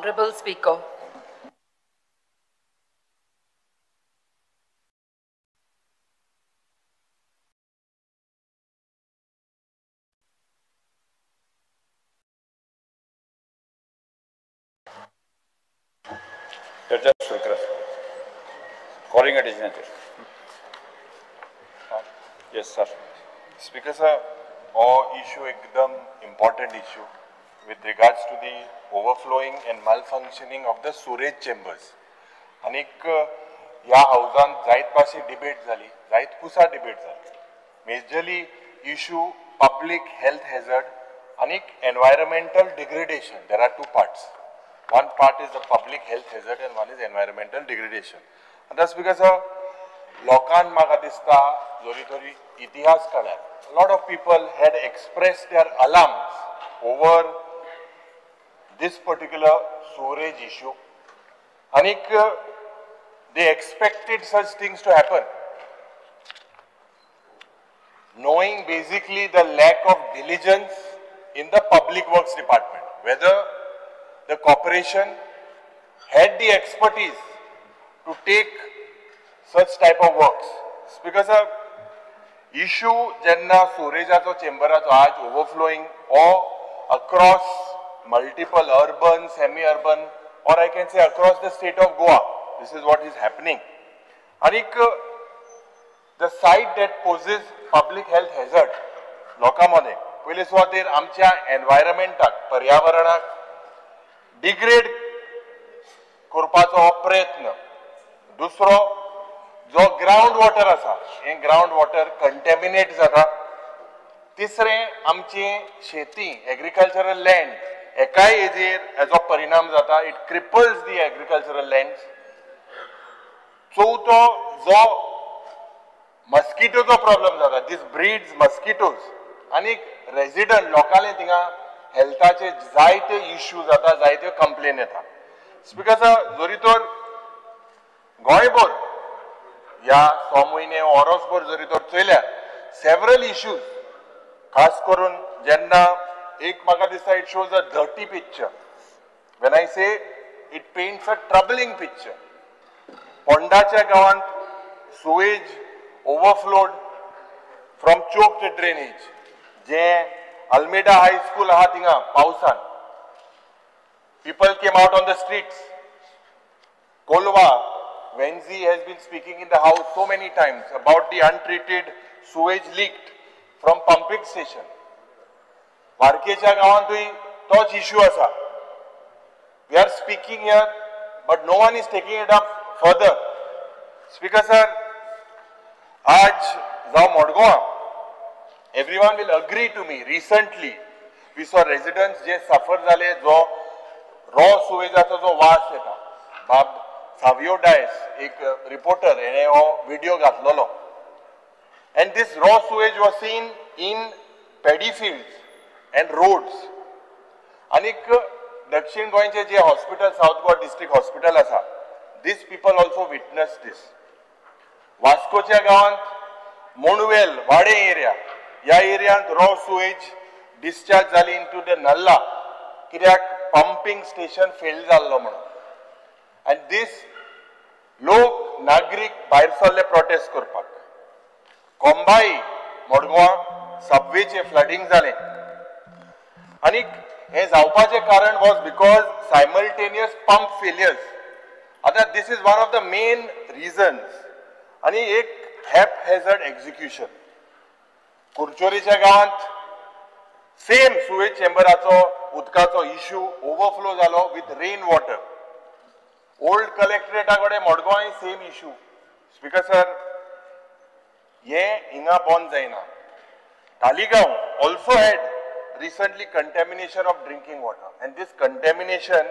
Honorable Speaker. Calling attention. Yes, sir. Speaker sir, हो issue एकदम important issue with regards to the overflowing and malfunctioning of the sewerage chambers. आनीक ह्या हावजान जायत भाशे debate जाली, जायत कुसा डिबेट जाली. Majorly issue public health hazard आनीक environmental degradation. There are two parts. One part is the public health hazard and one is environmental degradation. आतां स्पीकर सर, लोकांक म्हाका दिसता जरी तरी इतिहास काडल्यार lot of people had expressed their alarms over this particular sewerage issue. आनीक they expected such things to happen, knowing basically the lack of diligence in the public works department, whether the corporation had the expertise to take such type of works. Because a issue jenna sewerage chamber aaj overflowing or across multiple urban, semi-urban, or I can say across the state of Goa, this is what is happening. Anik the site that poses public health hazard, लोकां मदें पयले सुवातेर आमच्या एनवायरमेंटाक, पर्यावरणाक degrade करपाचो हो प्रयत्न. दुसरो जो ग्रावंड वॉटर आसा, हें ग्रावंड वॉटर कंटेमिनेट जाता. तिसरें आमची शेती, एग्रीकल्चरल लँड, एकाय हेजेर हेजो परिणाम जाता, it cripples the agricultural lands. चवथो जो मस्किटोचो प्रॉब्लम जाता, दीस ब्रीड्स मस्किटोज, आनी रेजिडंट लोकांले थिंगा हेल्थाचे जायते इश्यू जाता, जायत्यो कंप्लेन येता. स्पीकर सर, जरी तर गोंयभर ह्या 6 म्हयने वर्सभर जरी तर चोयल्यार सेवरल इश्यूज, खास करून जेन्ना एक म्हाका दिसता it shows a dirty picture. When I say it paints a troubling picture. पोंडाच्या गांवांत sewage overflowed from choked drainage, जें अल्मेडा हाय स्कूल आहा थिंगा पावसान people came out on the streets. Colva, Venzi has been speaking in the house so many times about the untreated sewage leaked from pumping station. वारकेच्या गांवांतूय तोच issue आसा. We are speaking here but no one is taking it up further. Speaker sir, आज जावं मडगांवां, everyone will agree to me, recently we saw residents जे सफर जाले, जो raw सुवेजाचो जो वास येता. बाब सावियो डायस एक रिपोर्टर, हेणे हो व्हिडिओ घातलेलो. And this raw sewage was seen in paddy fields and roads. आनीक दक्षिण गोंयचे जे hospital, south Goa district hospital आसा, this people also witness this. वास्कोच्या गांवांत मोणवेल वाडे एरिया, ह्या एरियांत रॉ सुवेज डिस्चार्ज जाली इनटू the नल्ला, कित्याक पंपिंग स्टेशन फेल जाल्लो म्हणून. आनी दीस लोक नागरीक भायर सरले प्रोटेस्ट करपाक. कोंबाई मडगांवां सबवेचें फ्लडींग जालें. आनी हें जावपाचें कारण was because simultaneous pump failures. आतां this is one of the main reasons. आनी एक हॅप हॅझर्ड एक्झिक्युशन. कुरचोरीच्या गांवांत सेम सुवेज चेंबराचो उदकाचो इश्यू ओवरफ्लो जालो with rain water. Old कलेक्ट्रेटा कडेन मडगांवांय सेम इश्यू. स्पीकर सर, हें हिंगा बंद जायना. Taleigao also had recently contamination of drinking water, and this contamination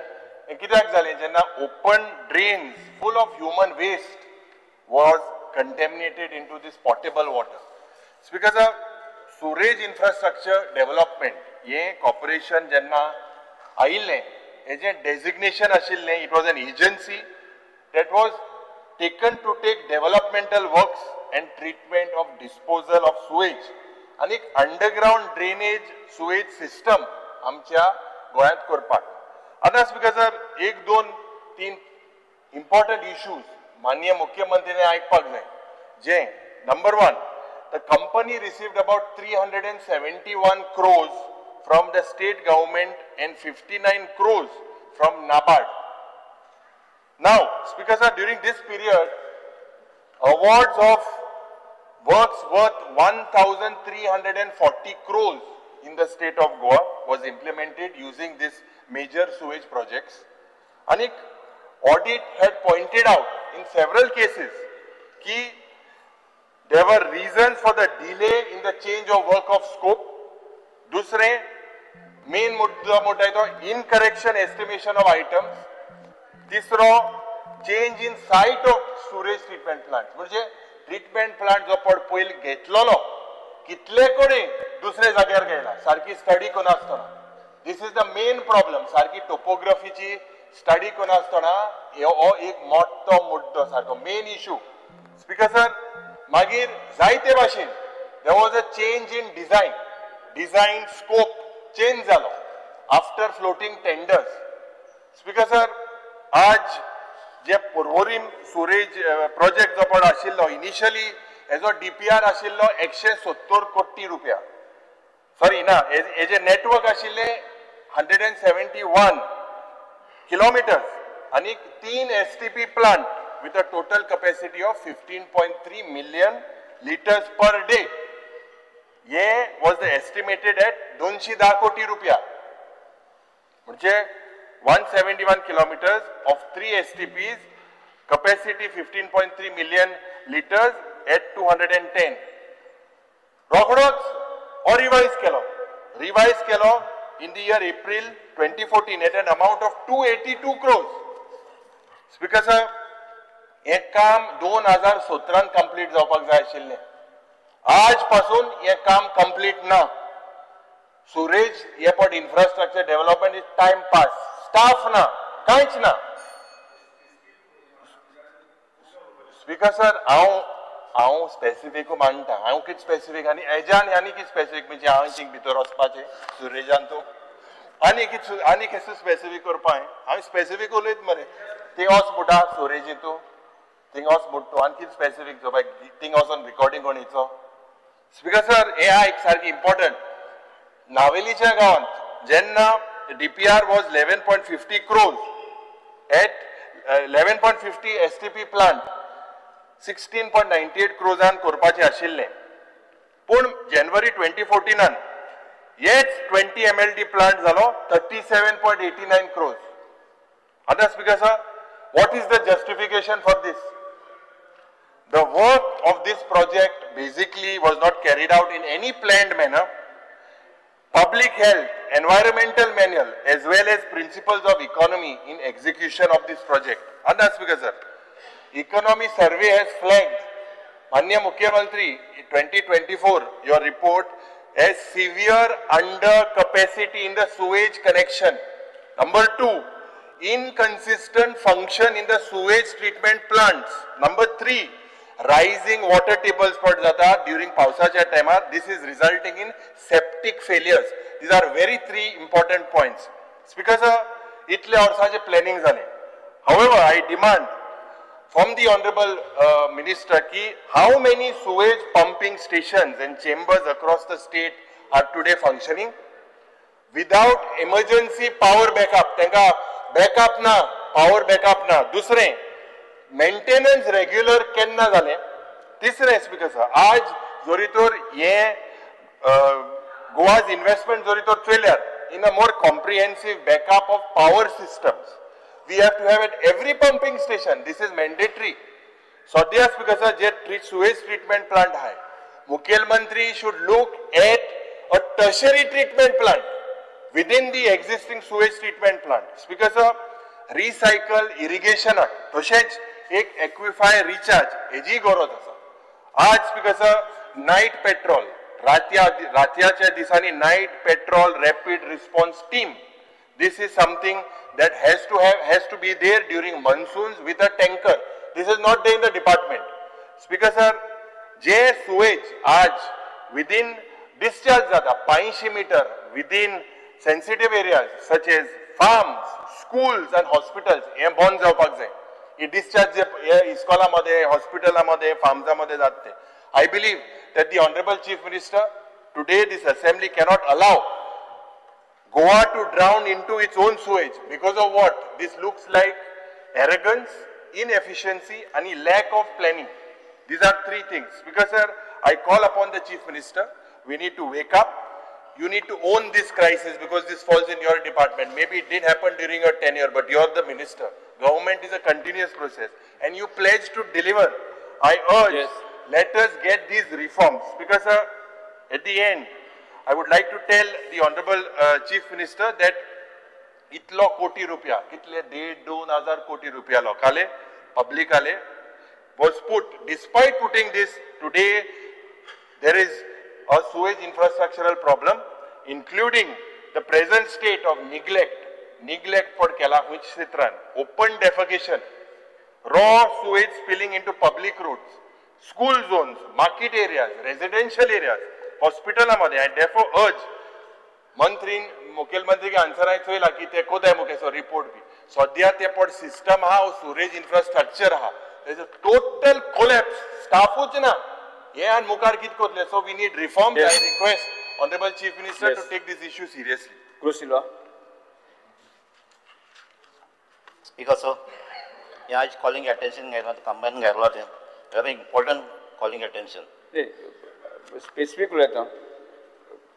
कित्याक जालें, जेन्ना open drains full of human waste was contaminated into this potable water. Speaker sir, sewerage infrastructure development हें corporation जेन्ना आयिल्लें, हेजें डेजिग्नेशन आशिल्लें, it was an agency that was taken to take developmental works and treatment of disposal of sewage आनी एक underground drainage sewage system आमच्या गोंयांत करपाक. आतां स्पीकर सर, एक दोन तीन इम्पॉर्टंट इश्यूज माननीय मुख्यमंत्र्यांनी आयकपाक जाय. जे number 1, the company received about 371 crores from the state government and 59 crores from NABARD. Now, Speaker sir, during this period, awards of works worth 1,340 crores in the state of Goa was implemented using this major sewage projects. Anik audit had pointed out in several cases ki there were reasons for the delay in the change of work of scope. Dusre main mudda मोठा तो incorrection estimation of items. तिसरो change in site of sewage treatment plant, म्हणजे treatment plant जो पड पयलीं घेतलेलो कितले कडेन दुसरे जाग्यार गेला, सारकी study करनासतना. This is the main problem. सारकी टोपोग्राफीची स्टडी करनासतना हो एक मोठो मुद्दो, सारको मेन इशू. स्पीकर सर, मागीर जायते भाशेन there was a change in design, design scope change जालो after floating tenders. Speaker sir, आज जे पर्वरीम सुरेज प्रोजेक्ट जो पण आशिल्लो इनिशियली हेजो डीपीआर आशिल्लो 170 कोटी रुपया, सॉरी ना, हेजे नेटवर्क आशिल्ले 171 किलोमिटर्स आनी 3 STP plant with a total capacity of 15.3 million litres per day. हे वॉज the estimated at 210 कोटी रुपया, म्हणजे 171 kilometers of 3 STPs, capacity 15.3 million liters at 210. रोखडोच हो रिवायज केलो, रिवायज केलो in the year April 2014 at an amount of 282 crores. Speaker sir, हें काम 2017 कंप्लीट जावपाक जाय आशिल्लें, आज पासून हें काम कंप्लीट ना. Sewerage airport infrastructure development is time pass, staff ना, कांयच ना. स्पीकर सर, हांव हांव स्पेसिफीक मांडटा, हांव कितें स्पेसिफीक आनी एजान आनी कितें स्पेसिफीक म्हणजे हांव थिंग भितर वचपाचें सुरेजान तूं आनी कितें आनी केसो स्पेसिफीक करपा, हांव स्पेसिफीक उलयत मरे. थिंग वच म्हणटा सुरेज तूं थिंग वच म्हणटा तूं आनी कितें स्पेसिफीक जो थिंग वचोन रिकॉर्डिंग कोणीचो. स्पीकर सर, हें आयक सारकें इम्पॉर्टंट. नावेलीच्या गांवांत जेन्ना DPR was 11.50 crores at 11.50 STP plant 16.98 क्रोजान करपाचें आशिल्लें, पूण जानेवारी 2014 हेच 20 MLD plant जालो 37.89 क्रोज. आतां speaker sir, what is the justification for this? The work of this project basically was not carried out in any planned manner. Public health, environmental manual as well as principles of economy in execution of this project. Another speaker sir, economy survey has flagged, Manya Mukhyamantri 2024, your report as severe under capacity in the sewage connection. Number 2, inconsistent function in the sewage treatment plants. Number 3, rising water tables पड जाता during पावसाच्या टायमार, this is resulting in septic failures. These are very 3 important points. Speaker sir, इतले वर्सांचे planning जालें. However, I demand from the honourable minister की how many sewage pumping stations and chambers across the state are today functioning without emergency power backup. तांकां backup ना, power backup ना. दुसरें, maintenance regular केन्ना जालें. तिसरें स्पीकर सर, आज जरी तर हें गोवाज इन्वेस्टमेंट जरी तर चोयल्यार in a more comprehensive backup of power systems we have to have at every pumping station, this is mandatory. सद्या स्पीकर सर, जे सुवेज ट्रिटमेंट प्लांट आहाय, मुखेलमंत्री should look at a tertiary treatment plant within the existing sewage treatment plant. Speaker sir, recycle इरिगेशनाक तशेंच एक एक्विफाय recharge हेजी गरज आसा. आज speaker sir, night petrol, रातयाच्या दिसांनी night patrol rapid response team, this is something that has to be there during monsoons with a tanker. This is not there in the department. Speaker sir, J sewage आज within discharge जाता 85 metre within sensitive areas such as farms, schools and hospitals हे बंद जावपाक जाय. हे discharge हे इस्कॉला मध्ये, हॉस्पिटला मध्ये, फार्म्सा मध्ये जात ते. I believe that the honourable chief minister today this assembly cannot allow Goa to drown into its own sewage because of what? This looks like arrogance, inefficiency and lack of planning. These are three things. Because sir, I call upon the Chief Minister, we need to wake up. You need to own this crisis because this falls in your department. Maybe it didn't happen during your tenure, but you're the minister. Government is a continuous process and you pledge to deliver. I urge, yes, let us get these reforms. Because sir, at the end, I would like to tell the Honorable Chief Minister that itlo koti rupia, kitle 1.5-2 हजार कोटी रुपया लोकाले, publicale, was put. Despite putting this, today there is a sewage infrastructural problem, including the present state of neglect for Kela Citran, open defecation, raw sewage spilling into public roads, school zones, market areas, residential areas, hospital मध्ये. I therefore urge मंत्रीन मुखेलमंत्री आन्सराक चोयला की ते कोताय मुखेसो report बी सद्या ते पड system आहा, Suraj infrastructure आहा, तेजो टोटल कोलॅप्स, स्टाफूच ना हे आनी मुखार कितें करतले. So we need reforms. I request honourable chief minister to take this issue seriously. Cruz Silva. Speaker sir, हे आज कॉलिंग अटेन्शन घेतला, कंबायन घेतला तें very important calling attention. Specific उलयता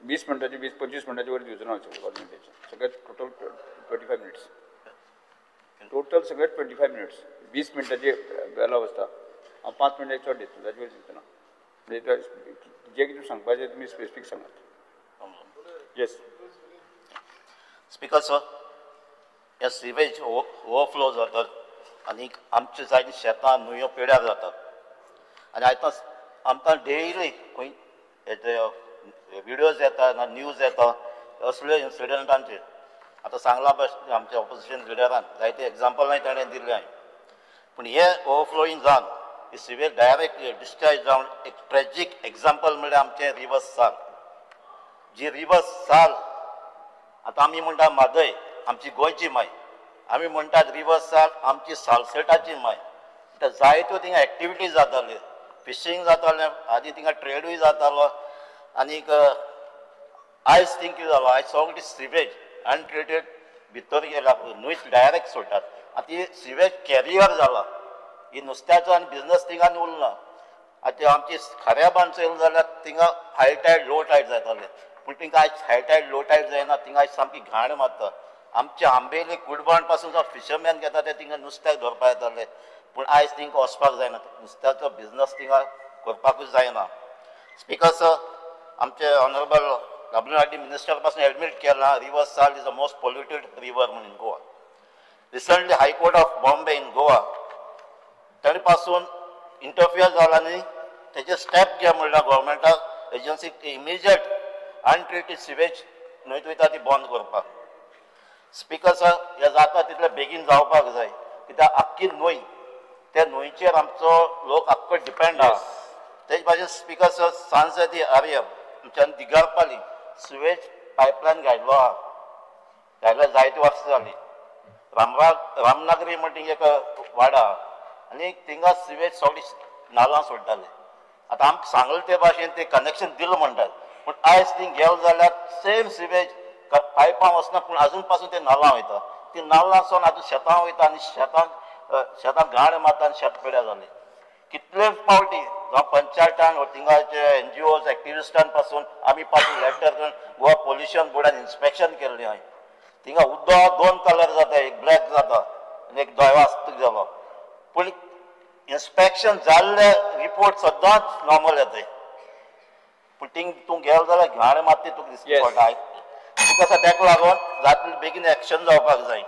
20 मिनटाचे 20-25 मिनटाचे वर दिवचो ना कॉलिंग अटेन्शन. सगळ्यात टोटल 25 मिनिट्स, टोटल सगळ्यात 25 मिनिट्स. 20 मिनटाचे अलाव आसता, हांव 5 मिनटां चड दितलो, ताजे वर दिवचो ना. म्हणजे जे कितें सांगपाचें तुमी स्पेसिफीक सांगात. येस स्पीकर सर, ह्या सिवेज ओवरफ्लो जातात आनी आमचे जायतीं शेतां न्हंयो पेड्यार जातात आनी आतां आमकां डेली खंय विडियोज येता ना न्यूज येता असले इन्सिडंटांचे. आतां सांगलां पळय आमच्या ऑपोजिशन लिडरान जायते एग्जाम्पलांय ताणें दिल्लें हांवें. पूण हे ओवरफ्लोईंग जावन ही सिवेज डायरेक्ट डिस्चार्ज जावन एक ट्रेजीक एग्जाम्पल म्हणल्यार आमचें रिवर साल. जी रिवर साल आतां आमी म्हणटा म्हादय आमची गोंयची माय, आमी म्हणटात रिवर साल आमची सालसेटाची माय. आतां जायत्यो थिंगा एक्टिविटीज जाताल्यो, फिशींग जातालें, आदी थिंगा ट्रेडूय जातालो. आनीक आयज थिंग कितें जालो, आयज सगळी सिवेज अनट्रिटेड भितर गेला, न्हंयच डायरेक्ट सोडटात. आतां ही सिवेज कॅरियर जाला, ही नुस्त्याचो आनी बिजनस थिंगा आनी उरना. आतां आमची खाऱ्या बांद चोयलें जाल्यार थिंगा हाय टायड लो टायड जातालें, पूण थिंगा आयज हाय टायड लो टायड जायना, थिंगा आयज सामकी घाण मारता. आमचे आंबेली कुडबाण पासून जो फिशरमॅन घेता ते थिंगा नुस्त्याक धरपाक येताले, पूण आयज थिंगा वचपाक जायना, नुस्त्याचो बिजनस थिंगा करपाकूच जायना. स्पीकर सर, आमचे ऑनरेबल WRD minister पासून एडमीट केला river Sal is the most polluted river म्हणून in Goa. Recently high court of Bombay in Goa ताणे पासून इंटरफियर जाला आनी तेजे स्टेप घे म्हणल्यार गव्हर्मेंटाक एजन्सीक इमिजिएट अनट्रिटेड सिवेज न्हंयत वयता ती बंद करपाक. स्पीकर सर, हे जाता तितले बेगीन जावपाक जाय, कित्याक आख्खी न्हंय त्या न्हंयचेर आमचो लोक आख्खो डिपेंड आहा. तेज भाशेन स्पीकर सर, सांजती आर्य आमच्या दिगारपाली सिवेज पायपलायन घायल्लो आहा, घायल्यार जायते वर्सां जालीं. रामनागरी म्हणटा एक वाडा आनी थिंगा सिवेज सगळी नालां सोडटाले. आतां आमकां सांगलें ते भाशेन ते कनेक्शन दिलां म्हणटात, पूण आयज थिंग गेले जाल्यार सेम सिवेज पायपां वचना, पूण आजून पासून ते नालां वयता, ती नाल्लां वचून आतां शेतां वयता आनी शेतां घाण मारता आनी शेत पेड्यार जालें. कितले फावटी जावं पंचायतान थिंगाचे NGOs एक्टिविस्टान पासून आमी पासून लेटर करून गोवा पोल्युशन बोर्डान इन्स्पेक्शन केल्लें हांवें. थिंगा उदक 2 कलर जाता, एक ब्लॅक जाता आनी एक धवो आसता जालो, पूण इन्स्पेक्शन जाल्ले रिपोर्ट सदांच नॉर्मल येता. पूण थिंग तूं गेलो जाल्यार घाण मारता तुका दिसता पडटा. Because ताका लागून जातले बेगीन एक्शन जावपाक जाय.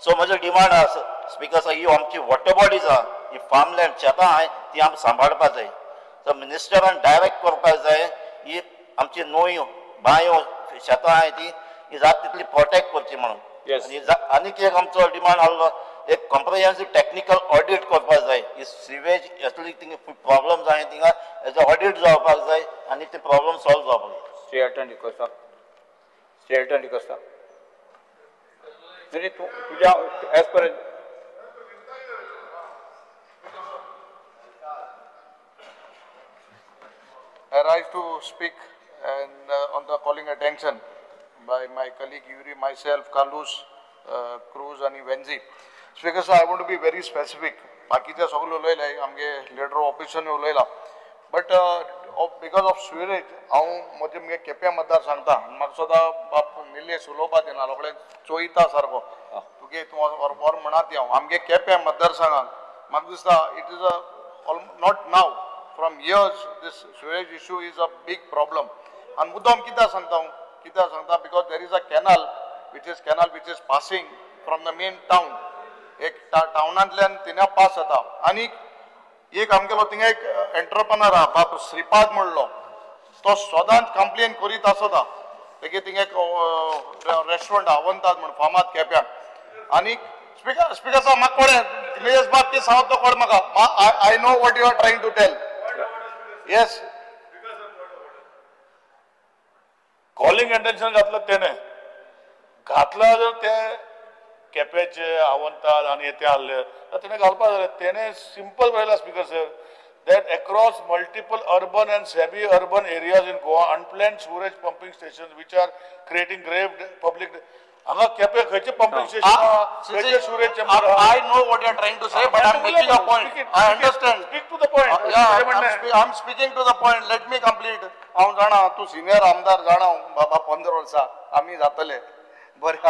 सो म्हजो डिमांड आसा स्पीकर सर, ही आमची वॉटर बॉडीज आहा, ही फार्मलँड शेतां आहाय ती आमकां सांबाळपाक जाय. सो मिनिस्टरान डायरेक्ट करपाक जाय, ही आमची न्हंयो बांयो शेतां आहाय ती ही जाता तितली प्रोटेक्ट करची म्हणून. आनी आनीक एक आमचो डिमांड आहलो, एक कॉम्प्रिहेन्सीव टॅक्निकल ऑडिट करपाक जाय. ही सिवेज असली थिंगा प्रॉब्लम्स आहाय थिंगा हेजो ऑडिट जावपाक जाय आनी ते प्रॉब्लम सॉल्व जावपाक जाय. श्री एल्टन डिकोस्ता, श्री एल्टन डिकोस्ता. तुझ्या as per I rise to speak and on the calling attention by my colleague Yuri, myself, Carlos, Cruz and Venzi. Speaker sir, I want to be very specific. बाकीचे सगळे उलयले आमगे लिडर ऑपोजिशन उलयला, but because of sewerage हांव म्हजे मुगे केप्यां मतदार सांगता. म्हाका सुद्दां बाब निलेश उलोवपा दिना, लोकडेन चोयता सारको तुगे तूं वर म्हणात. हांव आमगे केप्यां मतदारसंघान म्हाका दिसता it is a not now, from years this sewerage issue is a big problem. आनी मुद्दाम कित्याक सांगता हांव, कित्याक सांगता, because there is a canal which is passing from the main town. एक टावनांतल्यान थिंगा पास जाता. आनी एक आमगेलो थिंगा एक एंटरप्रनर आहा बाब श्रीपाद म्हणलो, तो सदांच कंप्लेन करीत आसता. तेगे थिंगा एक रेस्टोरंट आवंतात म्हण फामाद केप्याक. आनी स्पिकर साहेब म्हाका कोणें निलेश बाब कितें सांगता तो कोण म्हाका, I know what you are trying to tell. Yes, calling attention घातलं तेणे घातलं जर ते केपेचे आवंतात आनी ते आहले तर तेणे घालपा जाय. तेणे सिंपल बरयला speaker sir that across multiple urban and semi urban areas in Goa unplanned sewerage pumping station which are creating grave public. हांगा केपे खंयचे पंपिंग स्टेशन खंयचे sewerage chamber. I know what you are trying to say, but I am making a point. I understand. Speak to the point. I am speaking to the point. Let me complete. हांव जाणा तूं senior आमदार, जाणा बाबा 15 वर्सां आमी जातले बरें.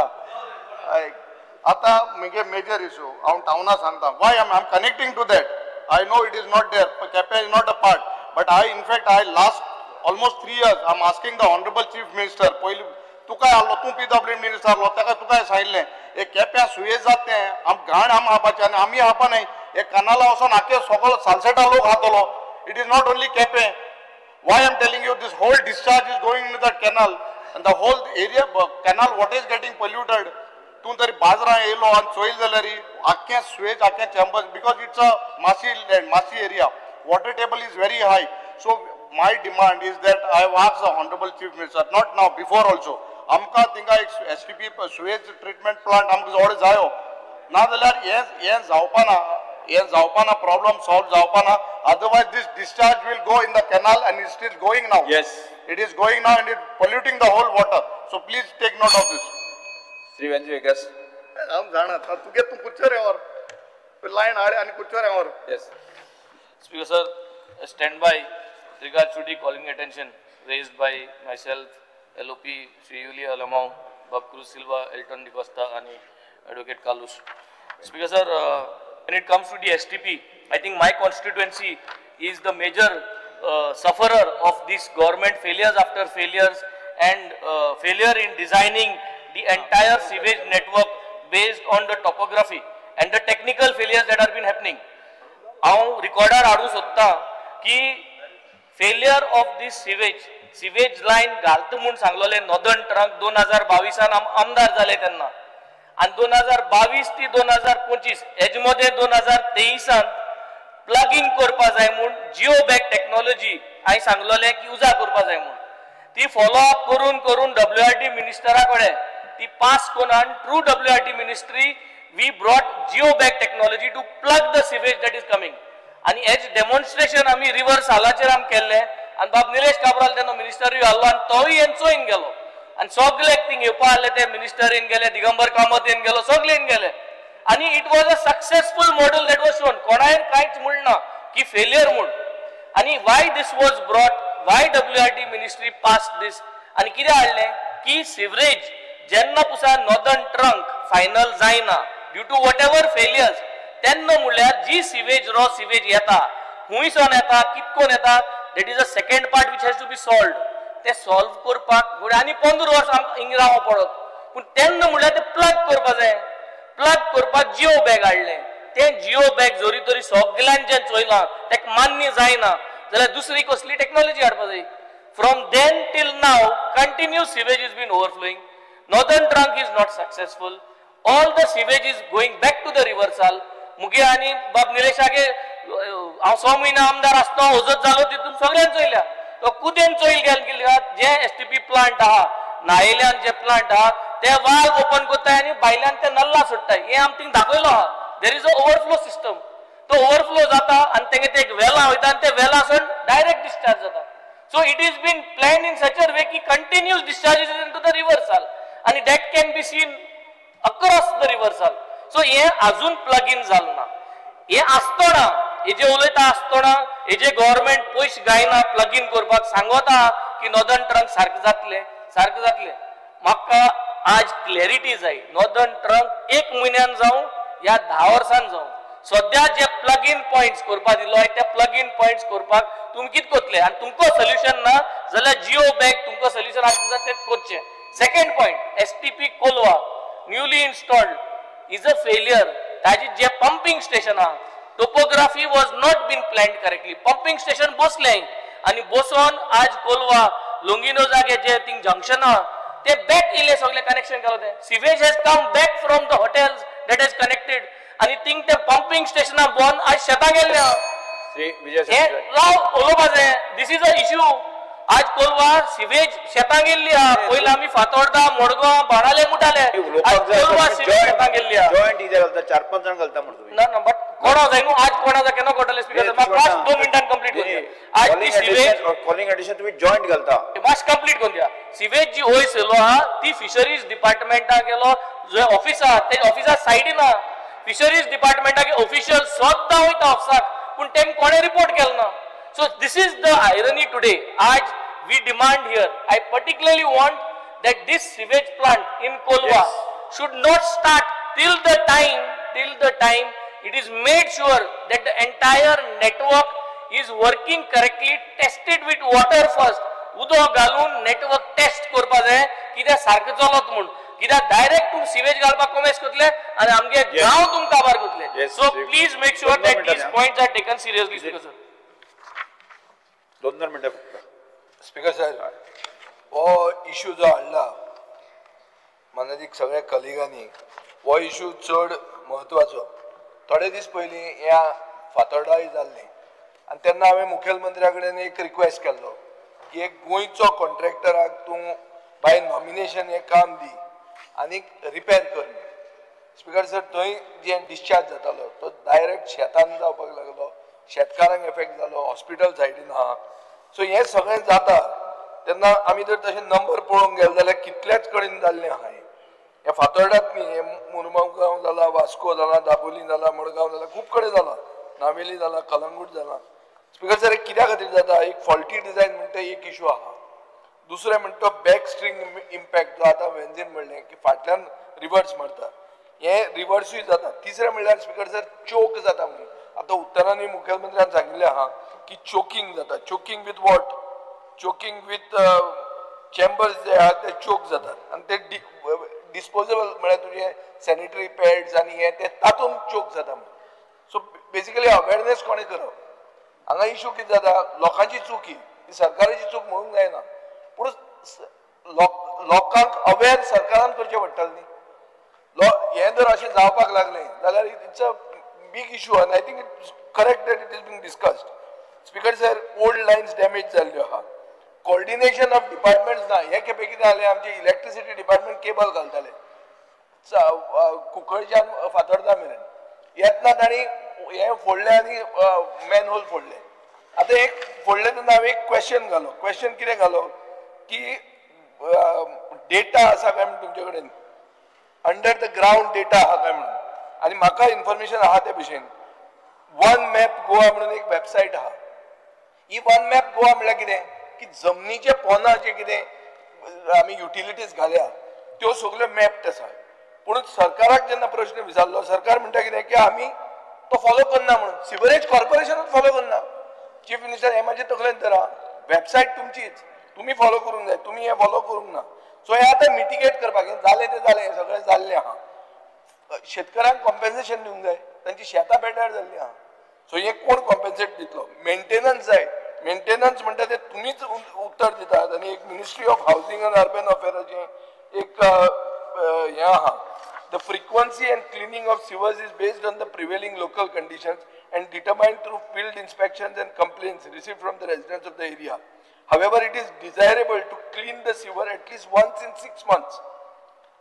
आतां म्हगे मेजर इशू हांव टावना सांगता. Why I am connecting to that. I know it is not there, Quepem is not a part, but I in fact I last almost 3 years I am asking the honourable chief minister. पयलीं तुका आहलो, तूं PW minister आहलो, ताका तुका सांगिल्लें एक केप्यां सुयेज जाता तें आम घाण आम हापाचें आनी आमी हापा न्हय. एक कनाला वचोन आख्खे सगळो सालसेटा लोक हातलो. It is not only Quepem. Why I am telling you, this whole discharge is going in that canal and the whole area canal water is getting polluted. तूं तरी बाजरां येयलो आनी चोयल जाल्यार आख्खें सुवेज आख्खें chambers, because it's a marshy land, marshy area, water table is very high. So my demand is that I have asked the honourable chief minister, not now, before also, आमकां थिंगा एक एसटीपी सुवेज ट्रिटमेंट प्लांट आमकां जवळ जायो. ना जाल्यार हें जावपाना, हें जावपाना, प्रॉब्लम सॉल्व जावपाना. Otherwise this discharge will go in the canal and it is going now. Yes, it is going now and it polluting the whole water. So please take note of this. Shri Venzy Viegas. हांव जाणा तुगे तूं कुच्चर वर line हाड आनी कुच्चर वर. Yes speaker sir, stand by regards to the calling attention raised by myself, LOP Shri Yuli Alemao, Bob Cruz Silva, Elton D'Costa and Advocate Carlos. Speaker sir, when it comes to the STP, I think my constituency is the major sufferer of this government failures after failures and failure in designing the entire sewage network based on the topography and the technical failures that have been happening. हांव रिकॉर्डार हाडूंक सोदता की failure of this sewage line घालता म्हूण सांगलोले northern trunk 2022 आमदार जाले तेन्ना, आनी 2022 ती 2025 हेजे मदें 2023 प्लगींग करपा जाय म्हूण जिओ बॅग टेक्नॉलॉजी हांवें सांगलोलें की उजा करपा जाय म्हूण. ती फॉलो अप करून करून डब्ल्यूआरटी मिनिस्टरा कडेन ती पास करून आनी through WRT ministry we brought geo bag technology to plug the sewage that is coming. आनी हेच डेमॉन्स्ट्रेशन आमी रिवर सालाचेर आमी केल्लें आनी बाब निलेश काब्राल तेन्ना मिनिस्टरूय आहलो आनी तोय हें चोयन गेलो आनी सगळे थिंग येवपा आहले ते मिनिस्टर येवन गेले, दिगंबर कामत येवन गेलो, सगळे येवन गेले. आनी it was a successful model that was shown. कोणायन कांयच म्हणना की फेलियर म्हूण. आनी why this was brought, why WRT ministry pass this, आनी कितें हाडलें की सिवरेज जेन्ना पुसा नॉर्दर्न ट्रंक फायनल जायना due to whatever failures, तेन्ना म्हणल्यार जी सिवेज रॉ सिवेज येता हुंयसान येता कितकोन येता, that is a second part which has to be solved. ते सॉल्व करपाक घडये आनी 15 वर्सां आमकां हिंग रावो पडत, पूण तेन्ना म्हणल्यार ते प्लग करपा जाय. प्लग करपाक जिओ बॅग हाडलें, तें जिओ बॅग जरी तरी सगल्यांचें चोयलां तेका मान्य जायना जाल्यार दुसरी कसली टॅक्नॉलॉजी हाडपा जाय. From then till now continue sewage is been overflowing. Northern trunk is not successful. All the sewage is going back to the river Sal. मुगे आनी बाब निलेशागे हांव 6 म्हयने आमदार आसतना वजत जालो तितून सगळ्यान चोयल्या. तो कुदेन चोयल गेल जे एसटीपी प्लांट आहा, नायेल्यान जे प्लांट आहा ते वाल्व ओपन करताय आनी भायल्यान ते नल्ला सोडटाय. हें आमी थिंग दाखयलो आहा. There is a overflow system. तो ओवरफ्लो जाता आनी तेंगे ते एक वेलां वयता आनी ते वेलासून डायरेक्ट डिस्चार्ज जाता. So it is been plan in such a way की continuous discharge into the river Sal आनी that can be seen across the river Sal. So हें अजून प्लग इन जालें ना. हें आसतना हेजे उलयता आसतना हेजे गव्हर्मेंट पयशे गायना प्लग इन करपाक सांगता की नॉर्दर्न ट्रंक सारकें जातलें सारकें जातलें. म्हाका आज क्लॅरिटी जाय. नॉर्दर्न ट्रंक एक म्हयन्यान जावं या 10 वर्सान जावं, सद्या जे प्लग इन पॉयंट्स करपाक दिलो ते प्लग इन पॉयंट्स करपाक तुमी कितें करतले आनी तुमकां सोल्युशन ना जाल्यार जिओ बॅग तुमकां सोल्युशन आसा तें करचें. Second point, STP Colva newly installed is a failure. ताजी जे पंपिंग स्टेशन आहा, topography was not been planned correctly. Pumping station बसलें आनी बसोन आज कोलवा लोंगिनो जागे जे थिंग जंक्शन आहा ते बॅक इले सगळे कनेक्शन केलो. ते sewage has come back from the hotels that has connected आनी थिंग ते पंपिंग स्टेशना बोन आज शेतां गेल्ले आहा. राव उलोवपाचें, this is a issue. आज कोलवा सिवेज शेतां गेल्ली आहा. पयलीं आमी फातोर्डा, मडगांव, बाणाले मुटाले, आज कोलवा सिवेज शेतां गेल्ली आहा. जॉयंट इजा घालता, 4-5 जाण घालता म्हणून तुम्ही. ना ना, बट कोणा जाय न्हू आज कोणा जाय केन्ना कळटलें स्पीकर. म्हाका 2 मिनटान कंप्लीट करून आज ती सिवेज कॉलिंग एडिशन तुम्ही जॉयंट घालता, मातशें कंप्लीट करून दिया. सिवेज जी वयर सरलो आहा ती फिशरीज डिपार्टमेंटाक गेलो, जे ऑफिस आहा ते ऑफिसा सायडीन आहा. फिशरीज डिपार्टमेंटाक ऑफिशियल स्वता वयता ऑफिसाक, पूण तेम कोणें रिपोर्ट केलो ना. So this is the irony today. आज we demand here, I particularly want that this sewage plant in Colva should not start till the time it is made sure that the entire network is working correctly, tested with water first. उदक घालून network taste करपा जाय कित्याक सारकें चलत म्हूण. कित्याक direct तूं सिवेज घालपाक कोमेस करतले आनी आमगे गांव तुम काबार करतले. So please make sure that these points are taken seriously. Speaker sir, 2 मिनटां फक्त. स्पीकर सर, हो इशू जो हाडला मानादीक सगळ्या कलिगांनी, हो इशू चड म्हत्वाचो. थोडे दीस पयलीं ह्या फातोर्डाय जाल्लें आनी तेन्ना हांवें मुखेलमंत्र्या कडेन एक रिक्वेस्ट केल्लो की एक गोंयचो कॉन्ट्रॅक्टराक तूं बाय नॉमिनेशन हें काम दी आनी रिपेर कर. स्पीकर सर, थंय जे डिस्चार्ज जातालो तो डायरेक्ट शेतान जावपाक लागलो, शेतकारांक एफेक्ट जालो, हॉस्पिटल सायडीन आहा. सो हें सगळें जाता तेन्ना आमी जर तशें नंबर पळोवंक गेले जाल्यार कितल्याच कडेन जाल्लें आहा. हें फातोर्डात न्ही, हें मुरगांव जाला, वास्को जाला, दाबोली जाला, मडगांव जाला, खूब कडेन जाला, नावेली जाला, कलंगूट जाला. स्पीकर सर, कित्या खातीर जाता? एक फॉल्टी डिझायन म्हणटा एक इशू आहा. दुसरें म्हणटा तो बॅक स्ट्रींग इम्पॅक्ट जो आतां वेन्झीन म्हणलें की फाटल्यान रिवर्स मारता, हें रिवर्सूय जाता. तिसरें म्हणल्यार स्पीकर सर, चोक जाता म्हणून आतां उत्तरांनी मुखेलमंत्र्यान सांगिल्लें आहा की चोकींग जाता. Choking with what? Choking with chambers जे आहा ते चोक जातात आनी ते डिस्पोजेबल म्हळ्यार तुजे सॅनिटरी पॅड्स आनी हे ते तातूंत चोक जाता म्हणून. सो बेसिकली अवेरनेस कोणें करप? हांगा इशू कितें जाता, लोकांची चूक ही, सरकाराची चूक म्हणूंक जायना, पूण लोकांक अवेर सरकारान करचें पडटलें न्ही. हें जर अशें जावपाक लागलें जाल्यार it's a big issue आनी I think it's correct that it is being discussed. Speaker sir, old lines damage जाल्ल्यो आहा, कोऑर्डिनेशन ऑफ डिपार्टमेंट्स ना. हे खेपे कितें जालें, आमचे इलेक्ट्रिसिटी डिपार्टमेंट केबल घालताले कुंकळच्यान फातोर्डा मेरेन, येतना तांणी हें फोडलें आनी मॅन होल फोडलें. आतां एक फोडलें तेन्ना हांवें एक क्वेश्चन घालो. क्वेश्चन कितें घालो की डेटा आसा काय म्हण तुमचे कडेन, अंडर the ground data आहा काय म्हणून. आनी म्हाका इन्फॉर्मेशन आहा ते भशेन वन मॅप गोवा म्हणून एक वेबसायट आहा. ही वन मॅप गोवा म्हणल्यार कितें की जमनीचे पोना जे कितें आमी युटिलिटीज घाल्या त्यो सगल्यो मॅप्ड आसा. पूण सरकाराक जेन्ना प्रश्न विचारलो, सरकार म्हणटा कितें की आमी तो फॉलो करना म्हणून. सिवरेज कॉर्पोरेशनूच फॉलो करना. चीफ मिनिस्टर, हें म्हाजे तकलेन धरा, वेबसायट तुमचीच, तुमी फॉलो करूंक जाय, तुमी हें फॉलो करूंक ना. सो हें आतां मिटिगेट करपाक, हें जालें तें जालें, हें सगळें जाल्लें आहा. शेतकारांक कॉम्पेन्सेशन दिवंक जाय, तांची शेतां बेजार जाल्लीं आहा. सो हें कोण कॉम्पेन्सेट दितलो? मेंटेनन्स जाय. मेंटेनन्स म्हणटा ते तुमीच उत्तर दितात. आनी एक ministry of housing and urban अफेअराचें एक हें आहा, the frequency and cleaning of sewers is based on the prevailing local conditions and determined through field inspections and complaints received from the residents of the area. However, it is desirable to clean the sewer at least once in 6 months.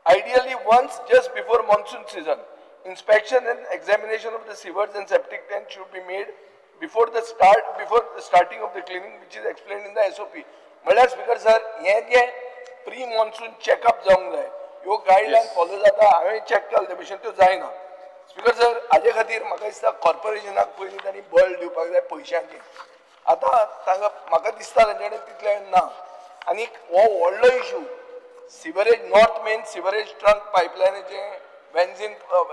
Ideally once just before monsoon season. Inspection and examination of the sewers and septic tank should be made before the starting of the cleaning, which is explained in the SOP. म्हणल्यार speaker sir, हें जें pre monsoon checkup जावंक जाय, ह्यो guideline follow जाता, हांवें check केलें ते भशेन त्यो जायना. स्पीकर सर, हाजे खातीर म्हाका दिसता कॉर्पोरेशनाक पयलीं तांणी बळ दिवपाक जाय पयशांचें. आतां तांकां म्हाका दिसता तांचे कडेन तितलें ना. आनी हो व्हडलो issue sewerage, north main sewerage trunk पायपलायनाचें वेन्झीन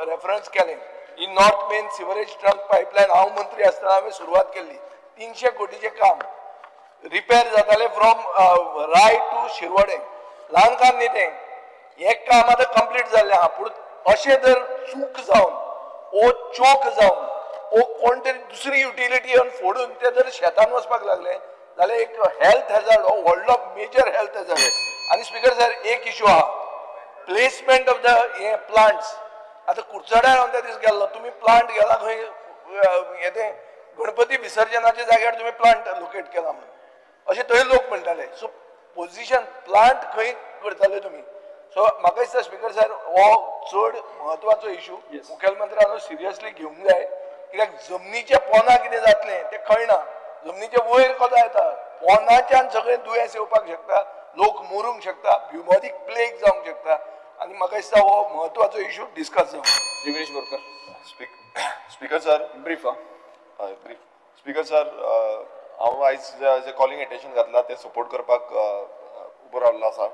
reference केलें. ही north main sewerage trunk pipeline हांव मंत्री आसतना हांवें सुरवात केल्ली. 300 कोटीचें काम रिपेर जातालें फ्रॉम राय टू शिरवडे. ल्हान काम न्ही तें. हें काम आतां कंप्लीट जाल्लें आहा. पूण अशें जर चूक जावन ओ चोक जावन ओ कोण तरी दुसरी युटिलिटी येवन फोडून ते जर शेतान वचपाक लागले जाल्यार एक हेल्थ हॅझर्ड, हो व्हडलो मेजर हेल्थ हॅझर्ड. आनी स्पीकर सर, एक इशू आहा, प्लेसमेंट ऑफ the हे प्लांट्स. आतां कुडचड्यार हांव त्या दीस गेल्लो, तुमी प्लांट गेला खंय, हें तें गणपती विसर्जनाच्या जाग्यार तुमी प्लांट लोकेट केला म्हणून अशें थंय लोक म्हणटाले. सो पोजिशन प्लांट खंय करताले तुमी. सो म्हाका दिसता स्पीकर सर, हो चड म्हत्वाचो इशू मुखेलमंत्र्यान सिरियसली घेवंक जाय. कित्याक जमनीच्या पोना कितें जातलें तें कळना. जमनीचे वयर कोता येता, पोनाच्यान सगळें दुयेंस येवपाक शकता, लोक मरूंक शकता, ब्युमोनीक प्लेग जावंक शकता. आनी म्हाका दिसता हो म्हत्वाचो इशू डिस्कस जावंक. Viresh Borkar. Speaker sir, brief. Brief. Speaker sir, हांव आयज जे कॉलिंग एटेन्शन घातला तें सपोर्ट करपाक उबो रावल्लो आसा.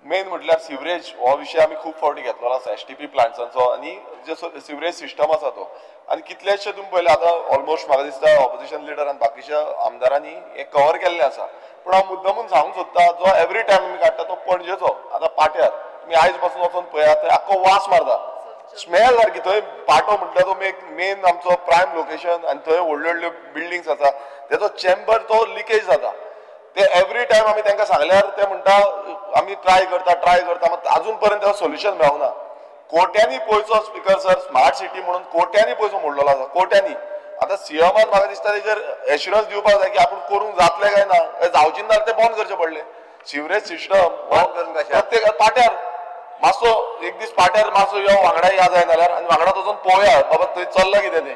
मेन म्हटल्यार सिवरेज हो विशय आमी खूब फावटी घेतलेलो आसा, एसटीपी प्लांट्सांचो आनी जे सिवरेज सिस्टम आसा तो. आनी कितलेशे तुमी पळयले आतां ऑलमोस्ट म्हाका दिसता ऑपोजिशन लिडर आनी बाकीच्या आमदारांनी हें कवर केल्लें आसा. पूण हांव मुद्दमून सांगूंक सोदता, जो एवरी टायम आमी काडटा तो पणजेचो. आतां पाट्यार तुमी आयज पासून वचोन पळयात, थंय आख्खो वास मारता, स्मेल सारकी. थंय पाटो म्हटल्यार तो मेन आमचो प्रायम लोकेशन आनी थंय व्हडल्यो व्हडल्यो बिल्डिंग्स आसा, तेजो चेंबर तो लिकेज जाता. ते एवरी टायम आमी तांकां सांगल्यार ते म्हणटा आमी ट्राय करता ट्राय करता, मात अजून पर्यंत तेका सोल्युशन मेळना. कोट्यांनी पयसो स्पीकर सर, स्मार्ट सिटी म्हणून कोट्यांनी पयसो मोडलेलो आसा, कोट्यांनी. आतां सीएमान म्हाका दिसता तेजेर एश्युरन्स दिवपाक जाय की आपूण करूंक जातलें काय ना. जावची ना जाल्यार ते बंद करचें पडलें सिवरेज सिस्टम प्रत्येक पाट्यार. मातसो एक दीस पाट्यार मातसो यो वांगडा या जाय जाल्यार आनी वांगडा वचून पळोवया बाबा थंय चल्लां कितें तें.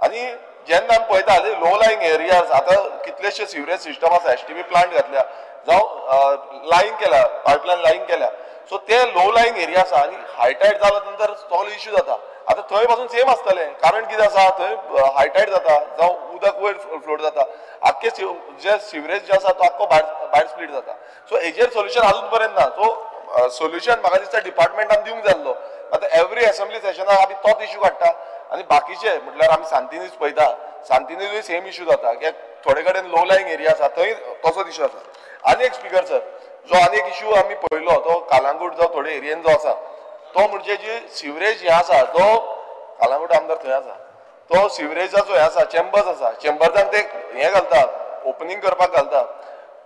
आनी जेन्ना आमी पळयता लो लायिंग एरियाज, आतां कितलेशे सिवरेज सिस्टम आसा, एसटीपी प्लांट घातल्या जावं लायन केल्या, पायपलायन लायन केल्या. सो ते लो लायिंग एरिया आसा आनी हायटायड जाल्या नंतर सगलो इश्यू जाता. आतां थंय पासून सेम आसतलें, कारण कितें आसा थंय हायटायड जाता जावं उदक वयर फ्लोट जाता, आख्खे जे सिवरेज जे आसा तो आख्खो भायर स्प्लीट जाता. सो हेजेर सोल्युशन अजून पर्यंत ना. सो सोल्युशन म्हाका दिसता डिपार्टमेंटान दिवंक जाय आसलो. आतां एवरी एसेंब्ली सेशनाक आमी तोच इश्यू काडटा आनी बाकीचे म्हटल्यार आमी सांतिनेज पळयता, सांतिनेजूय सेम इश्यू जाता कित्याक थोडे कडेन लो लायिंग एरिया आसा थंय तसोच इश्यू आसा. आनी एक स्पीकर सर, जो आनी एक इश्यू आमी पळयलो तो कालांगूट जो थोडे एरियेन जो आसा तो म्हणजे जी सिवरेज हें आसा, तो कालांगूट आमदार थंय आसा, तो सिवरेजाचो हें आसा, चेंबर्स आसा, चेंबर्सान ते हें घालता, ओपनींग करपाक घालता.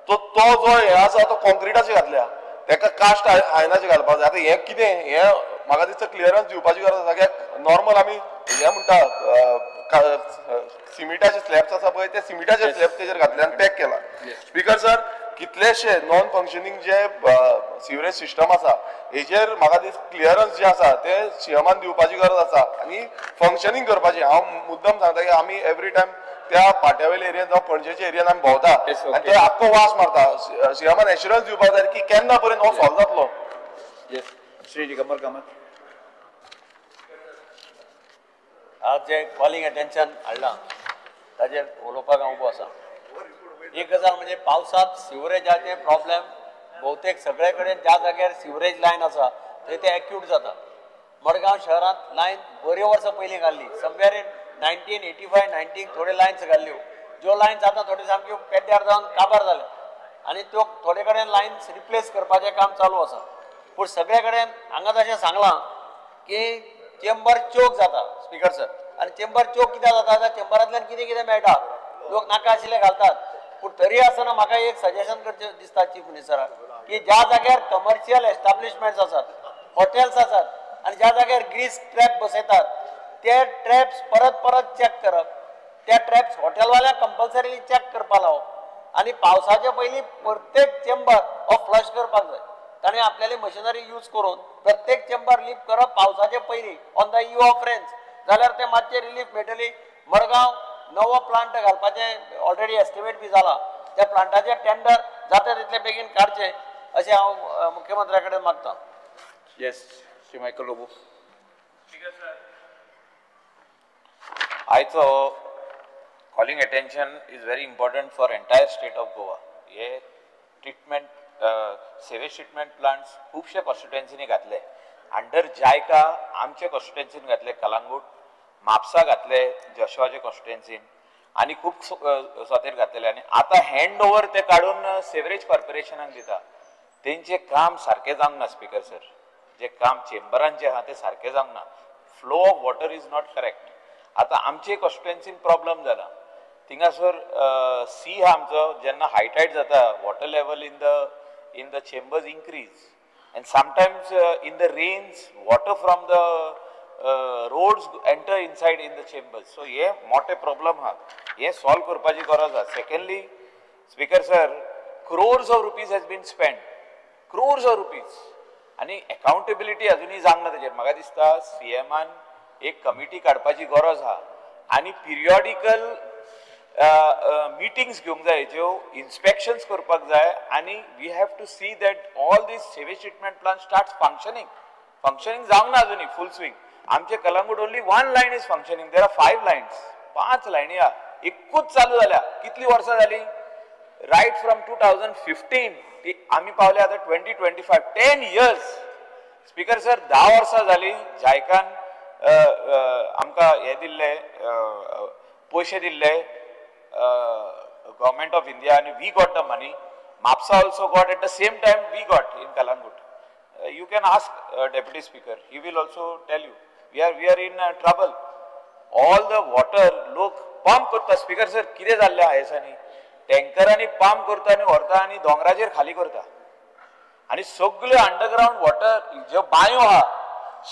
तो जो हें आसा तो कॉन्क्रिटाचे घातल्या, तेका कास्ट आयनाचे घालपाक जाय. आतां हें कितें हें म्हाका दिसता क्लियरन्स दिवपाची गरज आसा कित्याक नॉर्मल आमी हें म्हणटा सिमिटाचे स्लॅब्स आसा पळय, ते सिमिटाचे स्लॅब तेजेर घातले आनी पॅक केला. स्पीकर सर, कितलेशे नॉन फंक्शनींग जे सिवरेज सिस्टम आसा हेजेर म्हाका दिसता क्लियरन्स जे आसा ते सीएमान दिवपाची गरज आसा आनी फंक्शनींग करपाची. हांव मुद्दम सांगता की आमी एवरी टायम त्या पाट्यावेल्या एरियेन जावं पणजेच्या एरियेन आमी भोंवता आनी थंय आख्खो वास मारता. सीएमान एश्युरन्स दिवपाक जाय की केन्ना पर्यंत हो सॉल्व जातलो. श्री दिगंबर कामत. आज जे कॉलिंग अटेन्शन हाडलां ताजेर उलोवपाक हांव उबो आसा. एक गजाल म्हणजे पावसांत सिवरेजाचे प्रॉब्लेम बहुतेक सगळे कडेन ज्या जाग्यार सिवरेज लायन आसा थंय ते एक्यूट जाता. मडगांव शहरांत लायन बऱ्यो वर्सां पयलीं घाल्ली, समवेर इन 1985-90 थोड्यो लायन्स घाल्ल्यो, ज्यो लायन्स आतां थोड्यो सामक्यो पेड्ड्यार जावन काबार जाल्या आनी त्यो थोडे कडेन लायन्स रिप्लेस करपाचें काम चालू आसा. पूण सगळे कडेन हांगा तशें सांगलां की चेंबर चोक जाता स्पीकर सर, आनी चेंबर चोक कित्याक जाता जाल्यार चेंबरांतल्यान कितें कितें मेळटा, लोक नाका आशिल्ले घालतात. पूण तरी आसतना म्हाका एक सजेशन करचें दिसता चीफ मिनिस्टराक की ज्या जाग्यार कमर्शियल एस्टाब्लिशमेंट्स आसात, हॉटेल्स आसात आनी ज्या जाग्यार ग्रीस ट्रॅप बसयतात ते ट्रॅप्स परत परत चॅक करप, त्या ट्रॅप्स हॉटेलवाल्यांक कंपल्सरीली चॅक करपा लावप आनी पावसाचे पयलीं प्रत्येक चेंबर हो फ्लश करपाक जाय. ताणें आपल्याली मशिनरी यूज करून प्रत्येक चेंबर लिफ्ट करप पावसाचे पयलीं on the eve of rains, जाल्यार ते मातशें रिलीफ मेळटली. मडगांव नवो प्लांट घालपाचें ऑलरेडी एस्टिमेट बी जाला, त्या प्लांटाचें टेंडर जाता तितले बेगीन काडचें अशें हांव मुख्यमंत्र्या कडेन मागतां. Yes, Shri Michael Lobo. आयचो calling attention is very important for entire state of Goa. हे ट्रिटमेंट सिवेज ट्रिटमेंट प्लांट्स खुबशे कॉन्स्टिट्युएन्सीनी घातले, अंडर जायका आमचे कॉन्स्टिट्युएन्सीन घातले, कलांगूट म्हापसा घातले, जोशुआचे कॉन्स्टिट्युएन्सीन आनी खूब सोतेर घातलेले. आनी आतां हँड ओवर ते काडून सिवरेज कॉर्पोरेशनाक दिता. तेंचें काम सारकें जावंक ना स्पीकर सर, जे काम चेंबरांचें आहा तें सारकें जावंक ना. Flow of water is not correct. आतां आमचे कॉन्स्टिट्युएन्सीन प्रॉब्लम जाला, थिंगासर सी आहा आमचो, जेन्ना हाय टायड जाता water level in the chambers increase and sometimes in the rains water from the roads enter inside in the chambers. So हे मोठे प्रॉब्लम आहा, हे सॉल्व करपाची गरज आहा. Secondly speaker sir, crores of rupees has been spend, crores of rupees, आनी accountability अजुनूय जावंक ना तेजेर. म्हाका दिसता सीएमान एक कमिटी काडपाची गरज आहा आनी पिरियॉडिकल मिटिंग्स घेवंक जाय, ज्यो इन्स्पेक्शन्स करपाक जाय आनी we have to see that all these sewage treatment plant start functioning. Functioning जावंक ना अजुनूय फूल स्विंग. आमचे Calangute only one line is functioning, there are 5 lines, 5 लायनी आहा, एकूच चालू जाल्या. कितली वर्सां जाली? रायट फ्रॉम 2015 ती आमी पावले आतां 2025, 10 years. Speaker sir, 10 वर्सां जाली जायकान आमकां हे दिल्ले, पयशे दिल्ले government of India, आनी we got the money. Mapusa also got at the same time we got in Calangute. You can ask deputy speaker, he will also tell you. We are in trouble. All the water लोक pump करता. Speaker sir, कितें जाल्लें आहा दिसांनी, टँकरांनी pump करता आनी व्हरता आनी दोंगराचेर खाली करता आनी सगळ्यो अंडरग्रावंड वॉटर ज्यो बांयो आहा,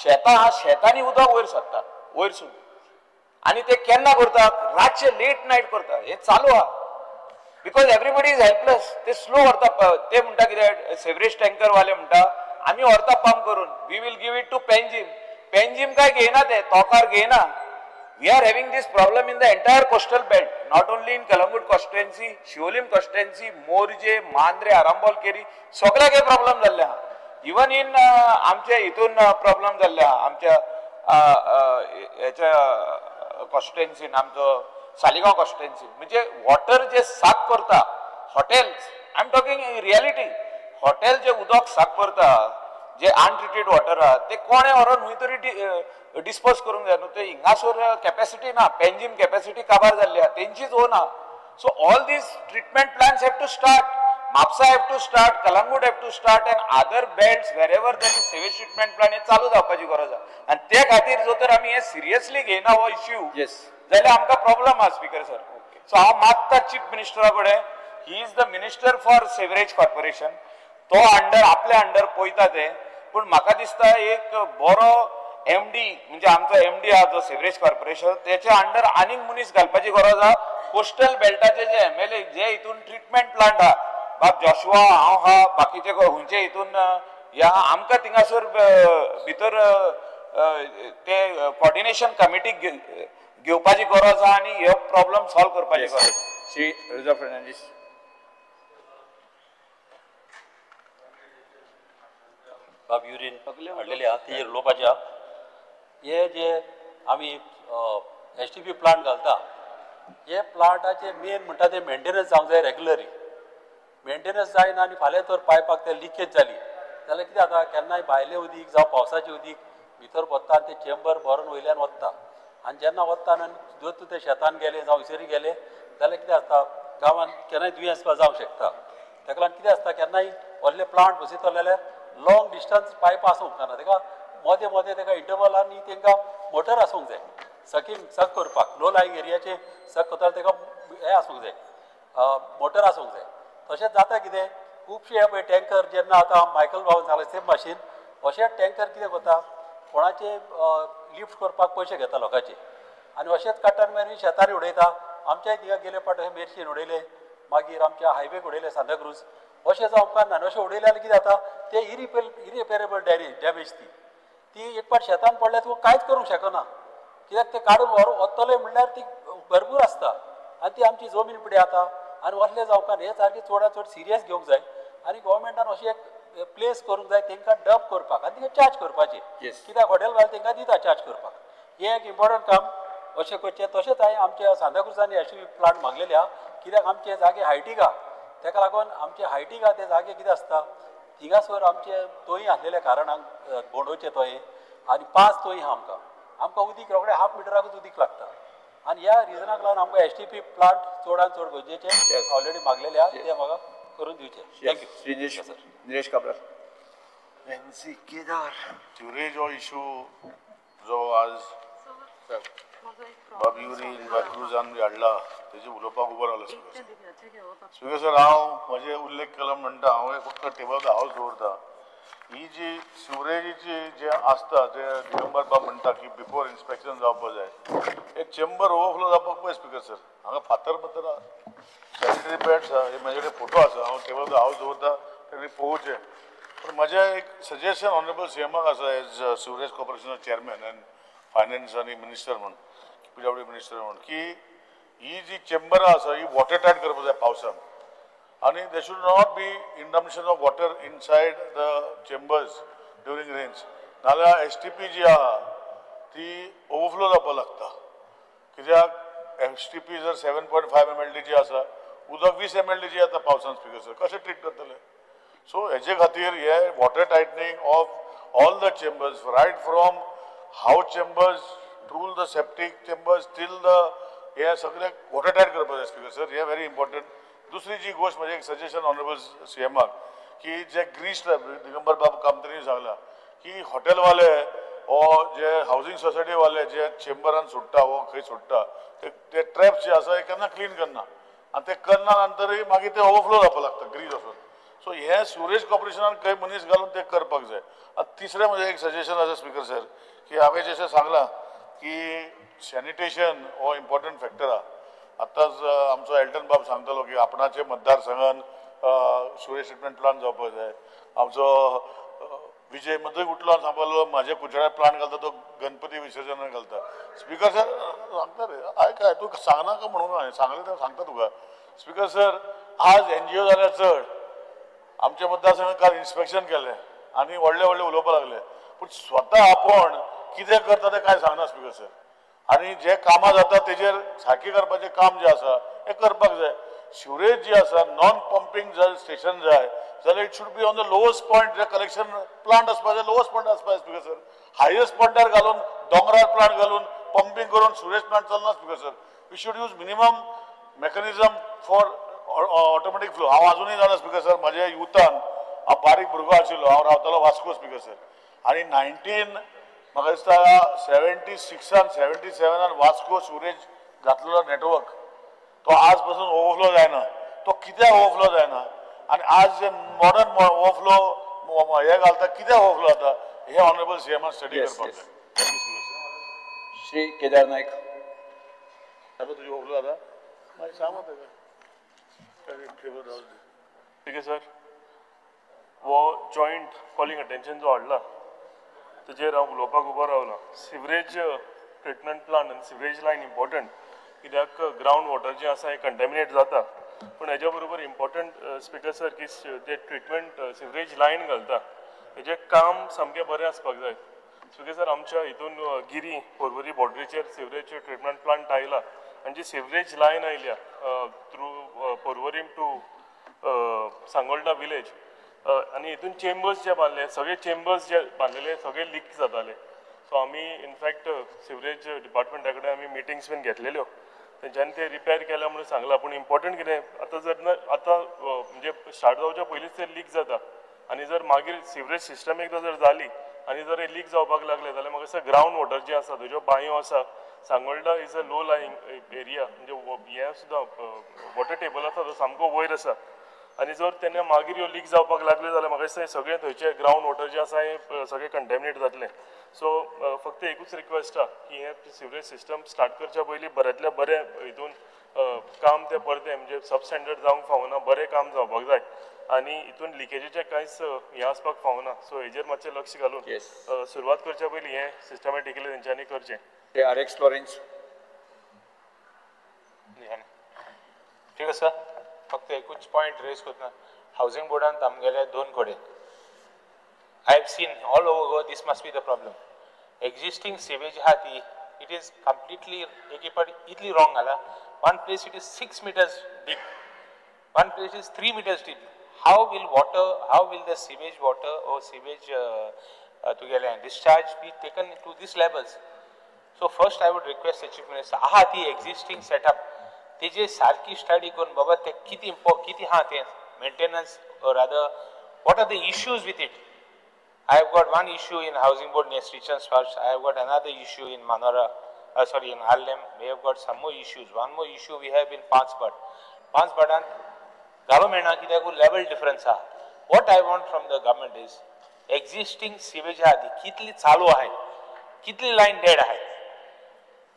शेतां आहा, शेतांनी उदक वयर सरता वयरसून. आनी ते केन्ना करता? रातचे लेट नायट करता. हे चालू आहा because everybody is helpless. ते स्लो व्हरता. ते म्हणटा कितें, सिवरेज टँकर वाले म्हणटा आमी व्हरता पंप करून, we will give it to Panjim. Panjim काय घेयना, ते तोकार घेयना. We are having this problem in the entire coastal belt, not only in Calangute constituency, Siolim constituency, Morjim, Mandrem, Arambol Keri, सगळ्याक हे प्रॉब्लम जाल्ले आहा. इवन इन आमच्या हितून प्रॉब्लम जाल्ले आहा, आमच्या हेच्या कॉन्स्टिट्युएन्सीन, आमचो सालिगांव कॉन्स्टिट्युएन्सीन. म्हणजे वॉटर जे साक करता hotels, I am talking in reality, hotel जे उदक साक करता, जे अनट्रिटेड वॉटर आहा ते कोणें व्हरोन खंय तरी डिस्पोज करूंक जाय न्हू. ते हिंगासर कॅपेसिटी ना, पेंजीम कॅपेसिटी काबार जाल्ली आहा, तेंचीच ओन आहा. So all these treatment plants have to start. Mapusa have to start, Calangute have to start and other belts wherever there is sewage treatment plant हे चालू जावपाची गरज आहा. आनी ते खातीर जर तर आमी हे सिरियसली घेयना हो इश्यू जाल्यार आमकां प्रॉब्लम आहा स्पीकर सर. सो हांव मागता चीफ मिनिस्टरा कडेन, he is the minister for sewerage corporation, तो अंडर आपल्या अंडर पळयता ते. पूण म्हाका दिसता एक बरो एमडी म्हणजे आमचो एमडी आहा जो सिवरेज कॉर्पोरेशन, तेच्या अंडर आनीक मनीस घालपाची गरज आहा. कोस्टल बेल्टाचे जे एमएलए जे हितून ट्रिटमेंट प्लांट आहा, बाब जोशुआ हांव आहा, बाकीचे खंयचे हितून ह्या आमकां थिंगासर भितर ते कॉर्डिनेशन कमिटी घेवपाची गरज आहा आनी हे प्रॉब्लम सॉल्व करपाची गरज. श्री रिजा फर्नांडीस. बाब युरीन हाडलेली आहा तेजेर उलोवपाचें आहा. हे जे आमी एसटीपी प्लांट घालता, हे प्लांटाचे मेन म्हणटा ते मेंटेनन्स जावंक जाय रेगुलरली. मेंटेनन्स जायना आनी फाल्यां तर पायपाक ते लिकेज जाली जाल्यार कितें जाता, केन्नाय भायलें उदीक जावं पावसाचें उदीक भितर वता आनी तें चेंबर भरून वयल्यान वता आनी जेन्ना वता आनी जर तूं ते शेतान गेले जावं हयसरी गेले जाल्यार कितें आसता, गांवांत केन्नाय दुयेंस जावंक शकता. ताका लागून कितें आसता, केन्नाय व्हडले प्लांट बसयतले जाल्यार लॉंग डिस्टन्स पायप आसूंक जायना, ताका मदें मदें ताका इंटरवल आनी तांकां मोटर आसूंक जाय सकींग सक करपाक. लो लायंग एरियाचे सक करता ताका हें आसूंक जाय, मोटर आसूंक जाय. तशेंच जाता कितें, खुबशे हे पळय टँकर जेन्ना आतां मायकल बाबून सांगलें सेम भाशेन, अशे टँकर कितें करता, कोणाचे लिफ्ट करपाक पयशे घेता लोकांचे आनी अशेंच काडटा आनी मागीर शेतांनी उडयता. आमच्याय थिंगा गेले फावट अशें मेरशेन उडयले, मागीर आमच्या हायवेक उडयले सांताक्रूज. अशें जावं उपकारना आनी अशें उडयलें जाल्यार कितें जाता ते इरिपेरेबल डॅमेज ती ती एक पाट शेतान पडल्यार तुका कांयच करूंक शकना कित्याक ते काडून व्हरून वतले म्हणल्यार ती भरपूर आसता आनी ती आमची जमीन पिडी जाता आनी असलें जावंक हे सारकें चडांत चड सिरियस घेवंक जाय आनी गोवोरमेंटान अशें एक प्लेस करूंक जाय तांकां डंप करपाक आनी तांकां चार्ज करपाचें कित्याक हॉटेल वाले तांकां दिता चार्ज करपाक हें एक इम्पॉर्टंट काम अशें करचें. तशेंच हांवें आमच्या सांताक्रुजांनी एस टी पी प्लांट मागलेले आहा कित्याक आमचे जागे हायटीक आहा ताका लागून आमचे हायटीक आहा ते जागे कितें आसता थिंगासर आमचे तोंय आसलेल्या कारणान बोंडोचे तोये आनी 5 तोंय आहा आमकां आमकां उदीक रोखडें हाफ मिटराकूच उदीक लागता आनी ह्या रिजनाक लागून आमकां एस टी पी प्लांट चडांत चड गरजेचे ऑलरेडी मागलेले आहा ते म्हाका करून दिवचे. Thank you. Shri Nilesh Cabral. Sewerage हो इशू जो आज बाब युरीन बाब क्रुजान हाडला तेजे उलोवपाक उबो रावलो स्पीकर. स्पीकर सर हांव म्हजे उल्लेख केलो म्हणटा हांव फक्त टेबल हांव दवरता ही जी सिवरेजीची जे आसता ते दिगंबर बाब म्हणटा की बिफोर इन्स्पेक्शन जावपाक जाय एक चेंबर ओवरफ्लो जावपाक पळय स्पीकर सर हांगा फातर फातर सॅनिटरी पॅड्स आहा हे म्हजे कडेन फोटो आसा हांव टेबल हांव दवरता तेणी पळोवचें. पूण म्हजें एक सजेशन ऑनरेबल सी एमाक आसा एज सिवरेज कॉर्पोरेशनाचो चॅरमॅन अँड फायनान्स आनी मिनिस्टर म्हूण पीडब्ल्यू मिनिस्टर म्हूण की ही जी चेंबरां आसा ही वॉटर टायट करपाक जाय पावसान आनी there should not be interruption of water inside the chambers during rains नाजाल्यार एस टी पी जी आहा ती ओवरफ्लो जावपाक लागता कित्याक एस टी पी जर 7.5 MLD जी आसा उदक 20 MLD जी येता पावसान स्पीकर सर कशें ट्रीट करतले. सो हेजे खातीर हे water tightening of all the chambers right from house chambers to the septic chambers till the हे सगळे वॉटर टायट करपाक जाय स्पीकर सर हे व्हेरी इम्पॉर्टंट. दुसरी जी गोश्ट म्हजें एक सजेशन ऑनरेबल सी एमाक की जे ग्रीस दिगंबर बाब कामतीनी सांगला की हॉटेलवाले वो जे हावजींग सोसायटीवाले जे चेंबरान सोडटा वो खंय सोडटा ते ट्रॅप जे आसा हे केन्ना क्लीन करना आनी ते करना नंतरूय मागीर ते ओवरफ्लो जावपाक लागता ग्रीस वचून. सो हे सिवरेज कॉर्पोरेशनान खंय मनीस घालून ते करपाक जाय. आनी तिसरें म्हजें एक सजेशन आसा स्पीकर सर की हांवें जशें सांगलां की सॅनिटेशन हो इम्पॉर्टंट फॅक्टर आहा. आतांच आमचो एल्टन बाब सांगतालो की आपणाचे मतदारसंघान सिवरेज ट्रिटमेंट प्लांट जावपाक जाय. आमचो विजय मदीं उठलो आनी सांगपाक म्हाज्या कुचेळ्यार प्लांट घालता तो गणपती विसर्जनाक घालता. स्पीकर सर सांगता रे आयक तूं सांगनाका म्हणून हांवें सांगलें तें सांगता तुका. स्पीकर सर आज एनजीओ जाल्यार चड आमच्या मतदारसंघात काल इन्स्पेक्शन केलें आनी व्हडले व्हडले उलोवपाक लागले पूण स्वता आपूण कितें करता तें कांय सांगना स्पीकर सर. आनी जे कामां जाता तेजेर सारकें करपाचें काम जें आसा हें करपाक जाय. सिवरेज जी आसा नॉन पंपींग जर स्टेशन जाय जाल्यार it should be on the lowest point J collection plant आसपा जाय लोवस्ट पॉयंट आसपा जाय स्पीकर सर. हायस्ट पॉयंटार घालून दोंगरार प्लांट घालून पंपींग करून सिवरेज प्लांट चलना speaker sir. We should use minimum mechanism for automatic flow. हांव आजुनूय जाणा स्पीकर सर म्हज्या युथान हांव बारीक भुरगो आशिल्लो हांव रावतालो वास्को स्पीकर सर आनी 19 म्हाका दिसता 76 77 वास्को सिवरेज घातलेलो नेटवर्क तो आज पासून ओवरफ्लो जायना तो कित्याक ओवरफ्लो जायना आनी आज जे मॉडर्न ओवरफ्लो हे घालता कित्याक ओवरफ्लो जाता हे ऑनरेबल सी एमान स्टडी करपाक जाय. श्री केदार नायक. तुजी ओवरफ्लो जाता मागीर सांग ताका. ठीक आहे सर हो जॉयंट कॉलिंग अटेन्शन जो हाडला तेजेर हांव उलोवपाक उबो रावला. सिवरेज ट्रिटमेंट प्लांट आनी सिवरेज लायन इम्पॉर्टंट कित्याक ग्रावंड वॉटर जें आसा हें कंटेमिनेट जाता पूण हेज्या बरोबर इम्पॉर्टंट स्पीकर सर की जे ट्रिटमेंट सिवरेज लायन घालता हेजें काम सामकें बरें आसपाक जाय. स्पीकर सर आमच्या हितून Giri Porvorim बॉर्डरीचेर sewerage treatment plant आयला आनी जी सिवरेज लायन आयल्या through Porvorim to Sangolda village आनी हितून चेंबर्स जे बांदले सगळे चेंबर्स जे बांदलेले सगळे लीक जाताले. सो आमी इनफॅक्ट सिवरेज डिपार्टमेंटा कडेन आमी मिटिंग्स बीन घेतलेल्यो तेंच्यांनी ते रिपेर केल्या म्हणून सांगलां. पूण इम्पॉर्टंट कितें आतां जर ना आतां म्हणजे स्टार्ट जावच्या पयलींच ते लीक जाता आनी जर मागीर सिवरेज सिस्टम एकदां जर जाली आनी जर लीक जावपाक लागले जाल्यार म्हाका दिसता ग्रावंड वॉटर जें आसा थंय ज्यो बांयो आसा Sangolda is a low lying area म्हणजे हें सुद्दां वॉटर टेबल आसा तो सामको वयर आसा आनी जर तेन्ना मागीर ह्यो लीक जावपाक लागल्यो जाल्यार म्हाका दिसता सगळें थंयचें ग्रावंड वॉटर जें आसा हें सगळें कंटेमिनेट जातलें. सो फक्त एकूच रिक्वेस्ट आहा की हें सिवरेज सिस्टम स्टार्ट करच्या पयलीं बऱ्यांतल्या बरें हितून काम तें परतें म्हणजे सबस्टँडर्ड जावंक फावना, बरें काम जावपाक जाय आनी हितून लिकेजीचें कांयच हें आसपाक फावना. सो हेजेर मातशें लक्ष घालून सुरवात करच्या पयलीं हें सिस्टमॅटिकली तेंच्यांनी करचें. R X Lawrence. ठीक आसा, फक्त एकूच पॉयंट रेज करतना हावजींग बोर्डांत आमगेले दोन कडेन I have seen all over Goa this must be the problem. Existing sewage आहा ती it is completely एक पाटी इतली रॉंग घाला. One place it is 6 meters deep, one place is 3 meters deep. How will water, how will the sewage water or sewage तुगेलें discharge be taken to this levels? So first I would request the chief minister आहा ती existing setup तेजे सारकी study करून बाबा ते कितें कितें आहा तें maintenance or other what are the issues with it. I have got one issue in housing board near Srichand Sparsh. I have got another issue in Manora, sorry, in Arlem. We have got some more issues. One more issue we have in Panchbad. Panchbadan घालो मेळना कित्याक level difference आहा. What I want from the government is existing sewage आहा ती कितली चालू आहाय, कितली लायन डेड आहाय,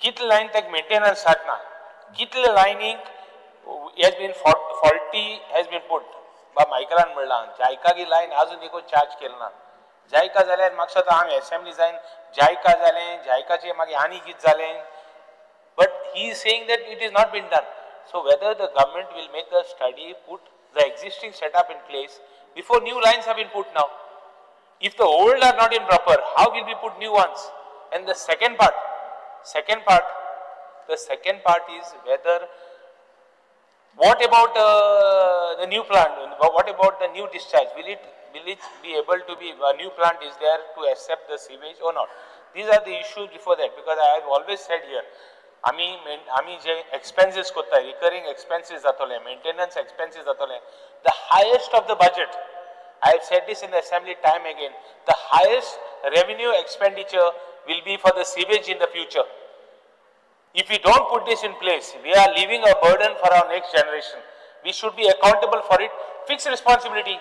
कितली लायन ताका मेंटेनन्स ना, कितले लायनीक has been faulty has been put. बा मायकलान म्हणलां जायकागी लायन आजून देखून चार्ज केली ना. जायका जाल्यार म्हाका दिसता आमी एसेंब्ली जायन जायका जालें, जायकाचें मागीर आनी कितें जालें, but he is saying that it is not been done. So whether the government will make a study, put the existing setup in place before new lines have been put now. If the old are not in proper, how will we put new ones? And the second part, the second part is whether, what about the new plant? What about the new discharge? Will it be able to be, a new plant is there to accept the sewage or not? These are the issues before that, because I have always said here, आमी जे expenses करता, recurring expenses जातले, maintenance expenses जातले, the highest of the budget, I have said this in the assembly time again, the highest revenue expenditure will be for the sewage in the future. If we don't put this in place, we are leaving a burden for our next generation. We should be accountable for it. Fixed responsibility.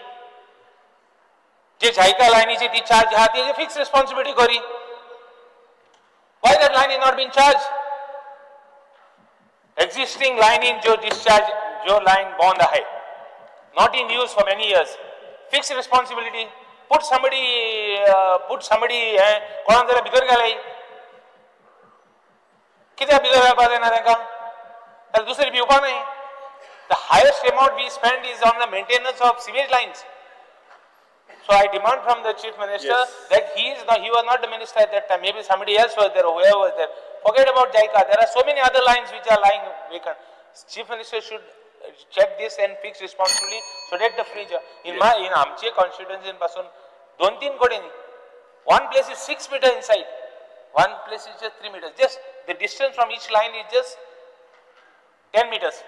जे जायका लायनीची ती charge आहा ती fixed responsibility curry. Why that line is not been charged? Existing line in जो discharge, जो line bond आहे, not in use for many years. Fixed responsibility. Put somebody कोणाक जाल्यार भितर घालय. कित्याक भितर घालपाक जायना तांकां? जाल्यार दुसरी भिवपा न्हय. The highest amount we spend is on the maintenance of sewage lines. So I demand from the chief minister that he was not the minister at that time. Maybe somebody else was there or whoever was there. Forget about JICA. There are so many other lines which are lying vacant. Chief minister should check this and fix responsibility so that the free in my in आमचे constituency पासून दोन तीन कडेन one place is 6 meter inside, one place is just 3 meters. Just the distance from each line is just 10 meters.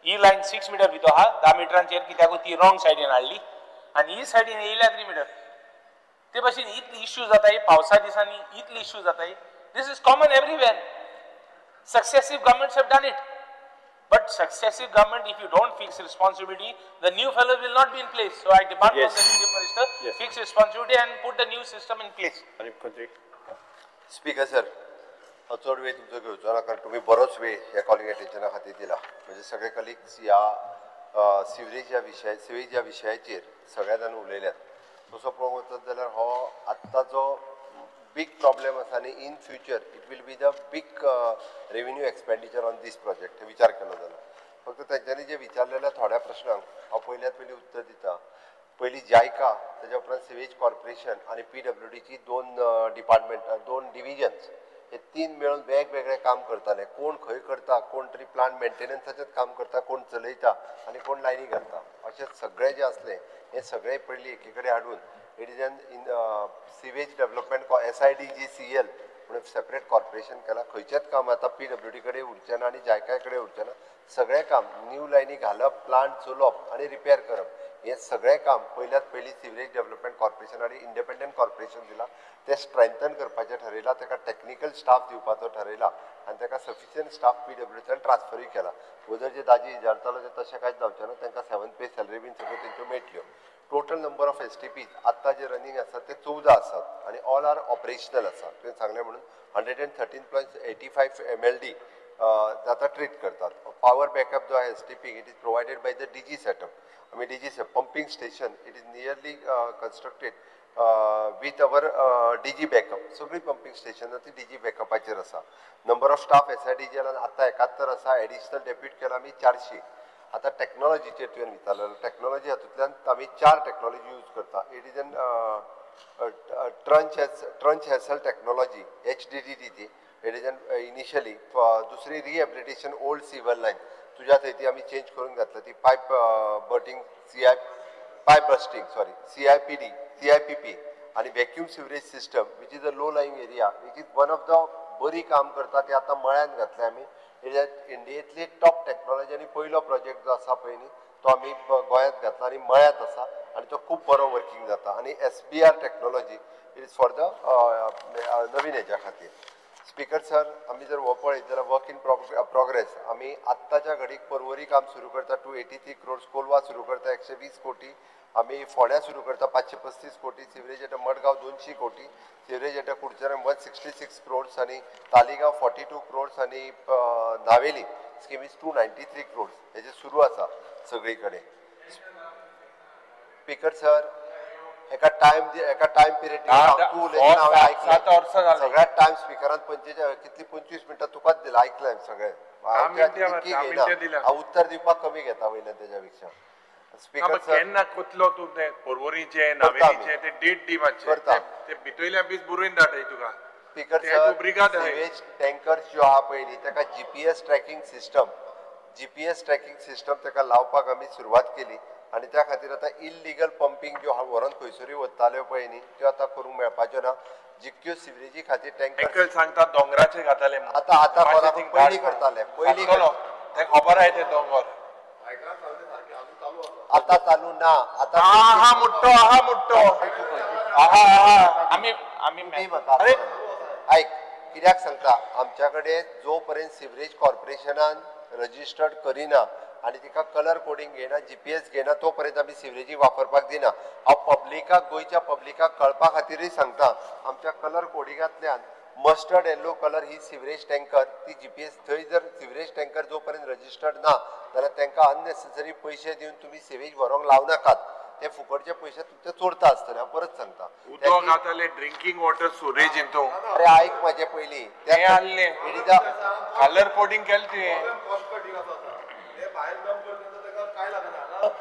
He line 6 meter भितर आहा, 10 मिटरांचेर कित्याक ती wrong सायडीन हाडली आनी ही सायडीन येयल्या 3 मिटर. ते भाशेन इतली इश्यू जाताय पावसा दिसांनी, इतली इश्यू जाताय. This is common everywhere. Successive governments have done it. But successive government, if you don't fix responsibility, the new fellows will not be in place. So I demand from the Chief Minister, fix responsibility and put the new system in place. Speaker sir, हांव चड वेळ तुमचो घेवचो ना, कारण तुमी बरोच वेळ ह्या कॉलिंग अटेन्शना खातीर दिला. म्हणजे सगळे कलिग्स ह्या सिवरेज ह्या विशय सिवेज ह्या विशयाचेर सगळ्या जाण उलयल्यात. तसो पळोवंक वचत जाल्यार हो आत्ताचो बीग प्रॉब्लेम आसा आनी in future it will be the big revenue expenditure on this project विचार केलो जाल्यार. फक्त तेंच्यांनी जे विचारलेल्या थोड्या प्रश्नांक हांव पयल्यात पयलीं उत्तर दिता. पयलीं जायका, तेज्या उपरांत सिवेज कॉर्पोरेशन आनी पीडब्ल्यूडीची दोन डिपार्टमेंट, दोन डिविजन्स, हे तीन मेळून वेगवेगळे काम करताले. कोण खंय करता, कोण तरी प्लांट मेंटेनन्साचेच काम करता, कोण चलयता आनी कोण लायनी घालता, अशें सगळें जें आसलें हें सगळें पयलीं एकी कडेन हाडून it is an in sewage development SIDGCL म्हणून सेपरेट कॉर्पोरेशन केलां. खंयचेंच काम आतां पीडब्ल्यूडी कडेन उरचें ना आनी जायकाय कडेन उरचें ना. सगळें काम न्यू लायनी घालप, प्लांट चलोवप आनी रिपेर करप हें सगळें काम पयल्यात पयलीं सिवरेज डेव्हलपमेंट कॉर्पोरेशन आनी इंडिपेंडंट कॉर्पोरेशन दिलां. तें स्ट्रेंथन करपाचें ठरयलां, ताका टॅक्निकल स्टाफ दिवपाचो ठरयला आनी ताका सफिशियंट स्टाफ पीडब्ल्यूडीच्यान ट्रान्सफरूय केला. वदर जे दाजी विचारतालो ते तशें कांयच जावचें ना, तांकां 7th पे सॅलरी बीन सगळ्यो तेंच्यो मेळटल्यो. टोटल नंबर ऑफ STPs आत्तां जे रनींग आसात ते 14 आसात आनी ऑल are operational आसा. तुवें सांगलें म्हणून 113.85 MLD जाता ट्रीट करतात. पावर बॅकअप जो आहा S T P it is provided by the DG setup. आमी DG pumping station it is nearly constructed with our DG backup. सगळी पंपींग स्टेशनां ती डीजी बॅकअपाचेर आसा. Number of staff S I D जीएलान आतां 71 आसा. Additional depute केला आमी 400. आतां टॅक्नोलॉजीचेर तुवें विचारलें. टॅक्नोलॉजी हातूंतल्यान आमी 4 टॅक्नोलॉजी यूज करता. It is an trench HASL technology HDDT ती it is an initially. दुसरी रिहेबिलिटेशन ओल्ड सिवर लायन तुज्या थंय ती आमी चेंज करून घातल्या ती pipe bursting pipe bursting sorry CIPD CIPP आनी vacuum sewerage system which is a low lying area which is one of the बरी काम करता. ती आतां मळ्यान घातल्या आमी. It is इंडियेंतली टॉप टॅक्नोलॉजी आनी पयलो प्रोजेक्ट जो आसा पळय न्ही तो आमी गोंयांत घातला आनी मळ्यांत आसा आनी तो खूब बरो वर्कींग जाता. आनी SBR technology it is for the नवीन हेज्या खातीर. स्पीकर सर आमी जर हो पळयत जाल्यार वर्क इन प्रोग्रेस आमी आत्ताच्या घडीक पर्वरी काम सुरू करता 283 क्रोर्स, कोलवा सुरू करता 120 कोटी, आमी फोंड्या सुरू करता 535 कोटी, सिवरेज एट मडगांव 200 कोटी, सिवरेज एट कुडचऱ्यां 166 क्रोर्स आनी तालिगांव 42 क्रोर्स आनी नावेली स्कीम is 293 crores हेजे सुरू आसा सगळी कडेन. स्पीकर सर एका टायम पिरियड तूं उलयतना हांवें आयकलें सगळ्या टायम स्पिकरान 25 मिनटां तुकाच दिला आयकलें सगळें. हांव उत्तर दिवपाक कमी घेता वयल्यान तेज्या पेक्षा. स्पीकर सर केन्ना कोतलो तूं तें पर्वरीचें नावेलीचें तें डेट दी मातशें तें भितरल्या बीस बरोवन धाडय तुका. स्पीकर सर सिवेज टँकर्स ज्यो आहा पळय न्ही ताका GPS tracking system ताका लावपाक आमी सुरवात केली आनी त्या खातीर आतां इल्लिगल पंपींग ज्यो व्हरोन खंयसरूय वताल्यो पळय न्ही त्यो आतां करूंक मेळपाच्यो ना. जितक्यो सिवरेजी खातीर टँकर सांगता दोंगराचे घाताले आतां आतां पयलीं करताले पयलीं तें खबर आहा ते दोंगर आतां चालू ना. आतां आहा मुट्टो आहा मुट्टो आहा आहा आमी आमी आयक कित्याक सांगता आमच्या कडेन जो पर्यंत सिवरेज कॉर्पोरेशनान रजिस्टर्ड करिना आनी तिका कलर कोडींग घेयना GPS घेयना तो पर्यंत आमी सिवरेजी वापरपाक दिना. हांव पब्लिकाक गोंयच्या पब्लिकाक कळपा खातीरूय सांगता आमच्या कलर कोडिंगांतल्यान मस्टर्ड येल्लो कलर ही सिवरेज टँकर ती GPS थंय जर सिवरेज टँकर जो पर्यंत रजिस्टर्ड ना जाल्यार तांकां अननेसेसरी पयशे दिवन तुमी सिवेज व्हरोंक लावं नाकात. ते फुकटचे पयशे तुमचे चोरता आसतले. हांव परत सांगता उदक घाताले ड्रिंकींग वॉटर सिवरेज हितून. अरे आयक म्हाजें पयलीं तें आहलें कलर कोडींग केलें तुवें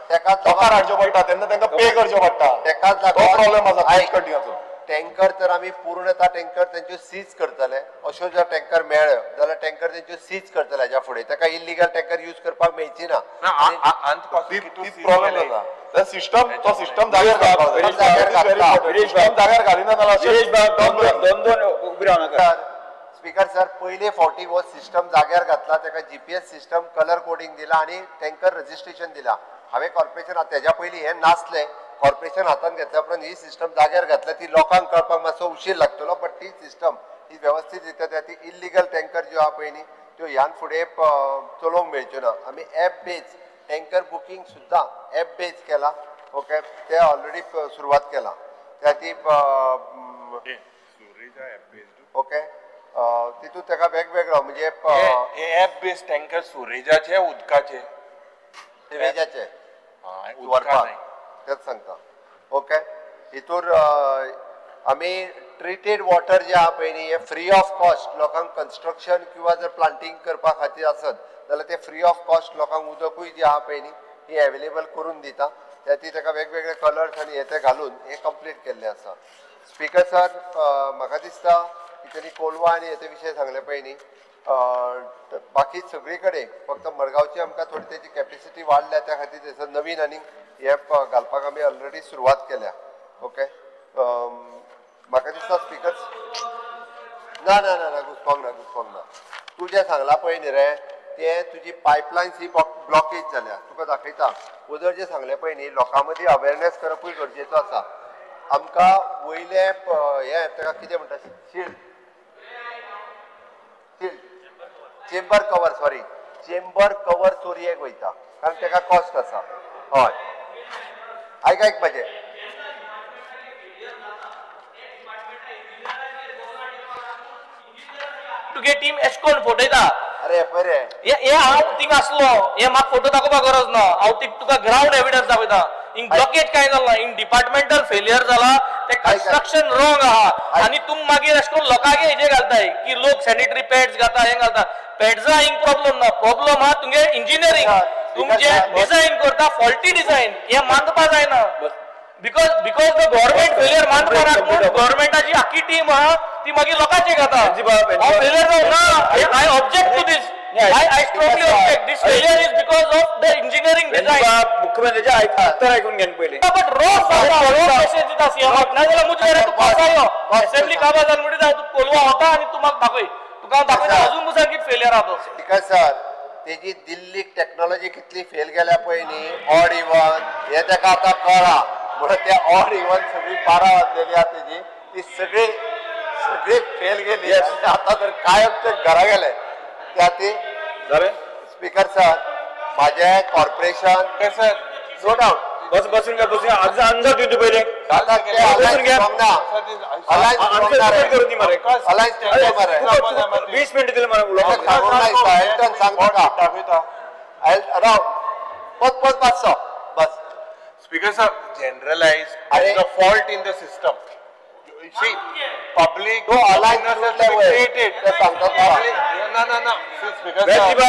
तेकाच लोकांक हाडचें पडटा तेन्ना तांकां पे करचें पडटा. तेकाच लागून प्रॉब्लेम आसा. टँकर तर आमी पूर्णता टँकर तेंच्यो सीज करतले. अश्यो जर टँकर मेळ्ळ्यो जाल्यार टँकर तेंच्यो सीज करतले हेज्या फुडें. ताका इल्लिगल टँकर यूज करपाक मेळची ना. प्रॉब्लेम जाता सिस्टम तो सिस्टम जाग्यार जाग्यार घालिना जाल्यार दोन दोन उबी रावनाका. स्पीकर सर पयले फावटी हो सिस्टम जाग्यार घातला ताका GPS system colour coding दिला आनी टँकर रजिस्ट्रेशन दिला. हांवें कॉर्पोरेशन तेज्या पयलीं हें नासलें. कॉर्पोरेशन हातान घेतल्या उपरांत ही सिस्टम जाग्यार घातल्या ती लोकांक कळपाक मातसो उशीर लागतलो बट ती सिस्टम ही वेवस्थीत रित्या त्या ती इल्लिगल टँकर ज्यो आहा पळय न्ही त्यो ह्यान फुडें चलोवंक मेळच्यो ना. आमी एप बेज टँकर बुकींग सुद्दां एप बेज केला. ओके ते ऑलरेडी सुरवात केला त्या ती ओके तितून ताका वेगवेगळो म्हणजे एप बेज टँकर सुरेजाचे उदकाचे सिवेजाचे व्हरपाक तेच सांगता. ओके हितूर आमी ट्रिटेड वॉटर जे आहा पळय न्ही हे फ्री ऑफ कॉस्ट लोकांक कन्स्ट्रक्शन किंवा जर प्लांटींग करपा खातीर आसत जाल्यार ते फ्री ऑफ कॉस्ट लोकांक उदकूय जे आहा पळय न्ही ही एवेलेबल करून दिता. त्या ती ताका वेगवेगळे कलर्स आनी हे ते घालून हे कंप्लीट केल्लें आसा. स्पीकर सर म्हाका दिसता की तेणी कोलवा आनी हे ते विशय सांगले पळय न्ही बाकी सगळी कडेन फक्त मडगांवची आमकां थोडी तेजी कॅपेसिटी वाडल्या त्या खातीर थंयसर नवीन आनी हे घालपाक आमी ऑलरेडी सुरवात केल्या. ओके म्हाका दिसता स्पीकर ना ना ना ना घुसपोंक ना घुसपोंक ना. तूं जें सांगलां पळय न्ही रे ते तुजी पायपलायन्स ही ब्लॉकेज जाल्या तुका दाखयता. वदर जें सांगलें पळय न्ही लोकां मदीं अवेरनेस करपूय गरजेचो आसा. आमकां वयलें हें ताका कितें म्हणटा shield shield chamber cover sorry chamber cover चोरयेक वयता कारण ताका कॉस्ट आसा. हय आयक आयक म्हाजें तुगे टीम एशकोन फोटयता. अरे पळय हे हांव थिंग आसलो, हे म्हाका फोटो दाखोवपाक गरज ना, हांव तुका ग्रावंड एविडन्स दाखयता. हिंग ब्लॉकेज कांय जाला, हिंग डिपार्टमेंटल फेलियर जाला, ते कन्स्ट्रक्शन रॉंग आहा. आनी तुम मागीर अशें करून लोकांक हेजे घालताय की लोक सॅनिटरी पॅड्स घालता, हें घालता. पॅड्सा हिंग प्रॉब्लम ना, प्रॉब्लम आहा तुमगे इंजिनियरींग, तुमचे डिझायन करता फॉल्टी डिझायन, हें मानपा जायना. Because the government failure मानपा म्हूण गव्हर्मेंटाची आख्खी टीम आहा ती मागीर लोकांचे घाता. हांव फेलियर जावं ना, I object to this. I strongly object. This failure is because of the engineering design. मुख्यमंत्र्याचे उत्तर ऐकून घे पयलीं. बट रोज रोज मेसेज दिता सीएमाक, नाजाल्यार मुजवेर तूं पासायो असेंब्ली काबार जाल म्हणटा तूं कोलवा वता आनी तूं म्हाका दाखय, तुका हांव दाखयता अजून मुखार कितें फेलियर आहा तो. स्पीकर सर, तेजी दिल्लीक टॅक्नॉलॉजी कितली फेल गेल्या पळय न्ही, ऑड इवन हे ताका आतां कळ्ळां. म्हणून ते ऑड इवन सगळी 12 वाजलेली आहा तेजी, ती सगळी सगळी फेल गेली. आतां तर कायम ते घरा गेले त्या ती. स्पीकर सर, माझे कॉर्पोरेशन सर नो डाऊट. बस बसून घ्या, बसून घ्या. आन्सर दिवचे पहिले. बसून घ्या. अलायन्स 20 मिनिट दिले मला सांगता. राव पत पत 500 बस. Speaker sir, generalise the fault in the system. See, public awareness has been created. ना ना ना, स्पीकर साहब,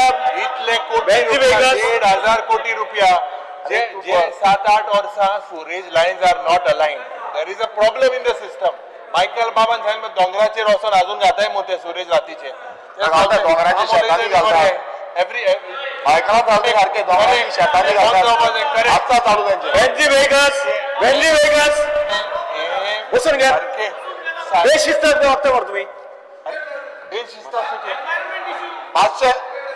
इतले कोटी रुपया, 1,500 कोटी रुपया जे जे 7-8 वर्सां sewerage lines are not aligned. There is a problem in the system. Michael बाबान सांगलें दोंगराचेर वचून अजून घाताय मो ते सुरेज रातीचे. दोंगराचे शेतांनी घालता. एवरी मायकला चालते सारखे दोंगराच्या शेतांनी घालतात. आत्ता चालू त्यांचे. वेंजी वेगस, वेंजी वेगस, बसून घ्या. बेशिस्त वागता मरे तुम्ही. बेशिस्त 500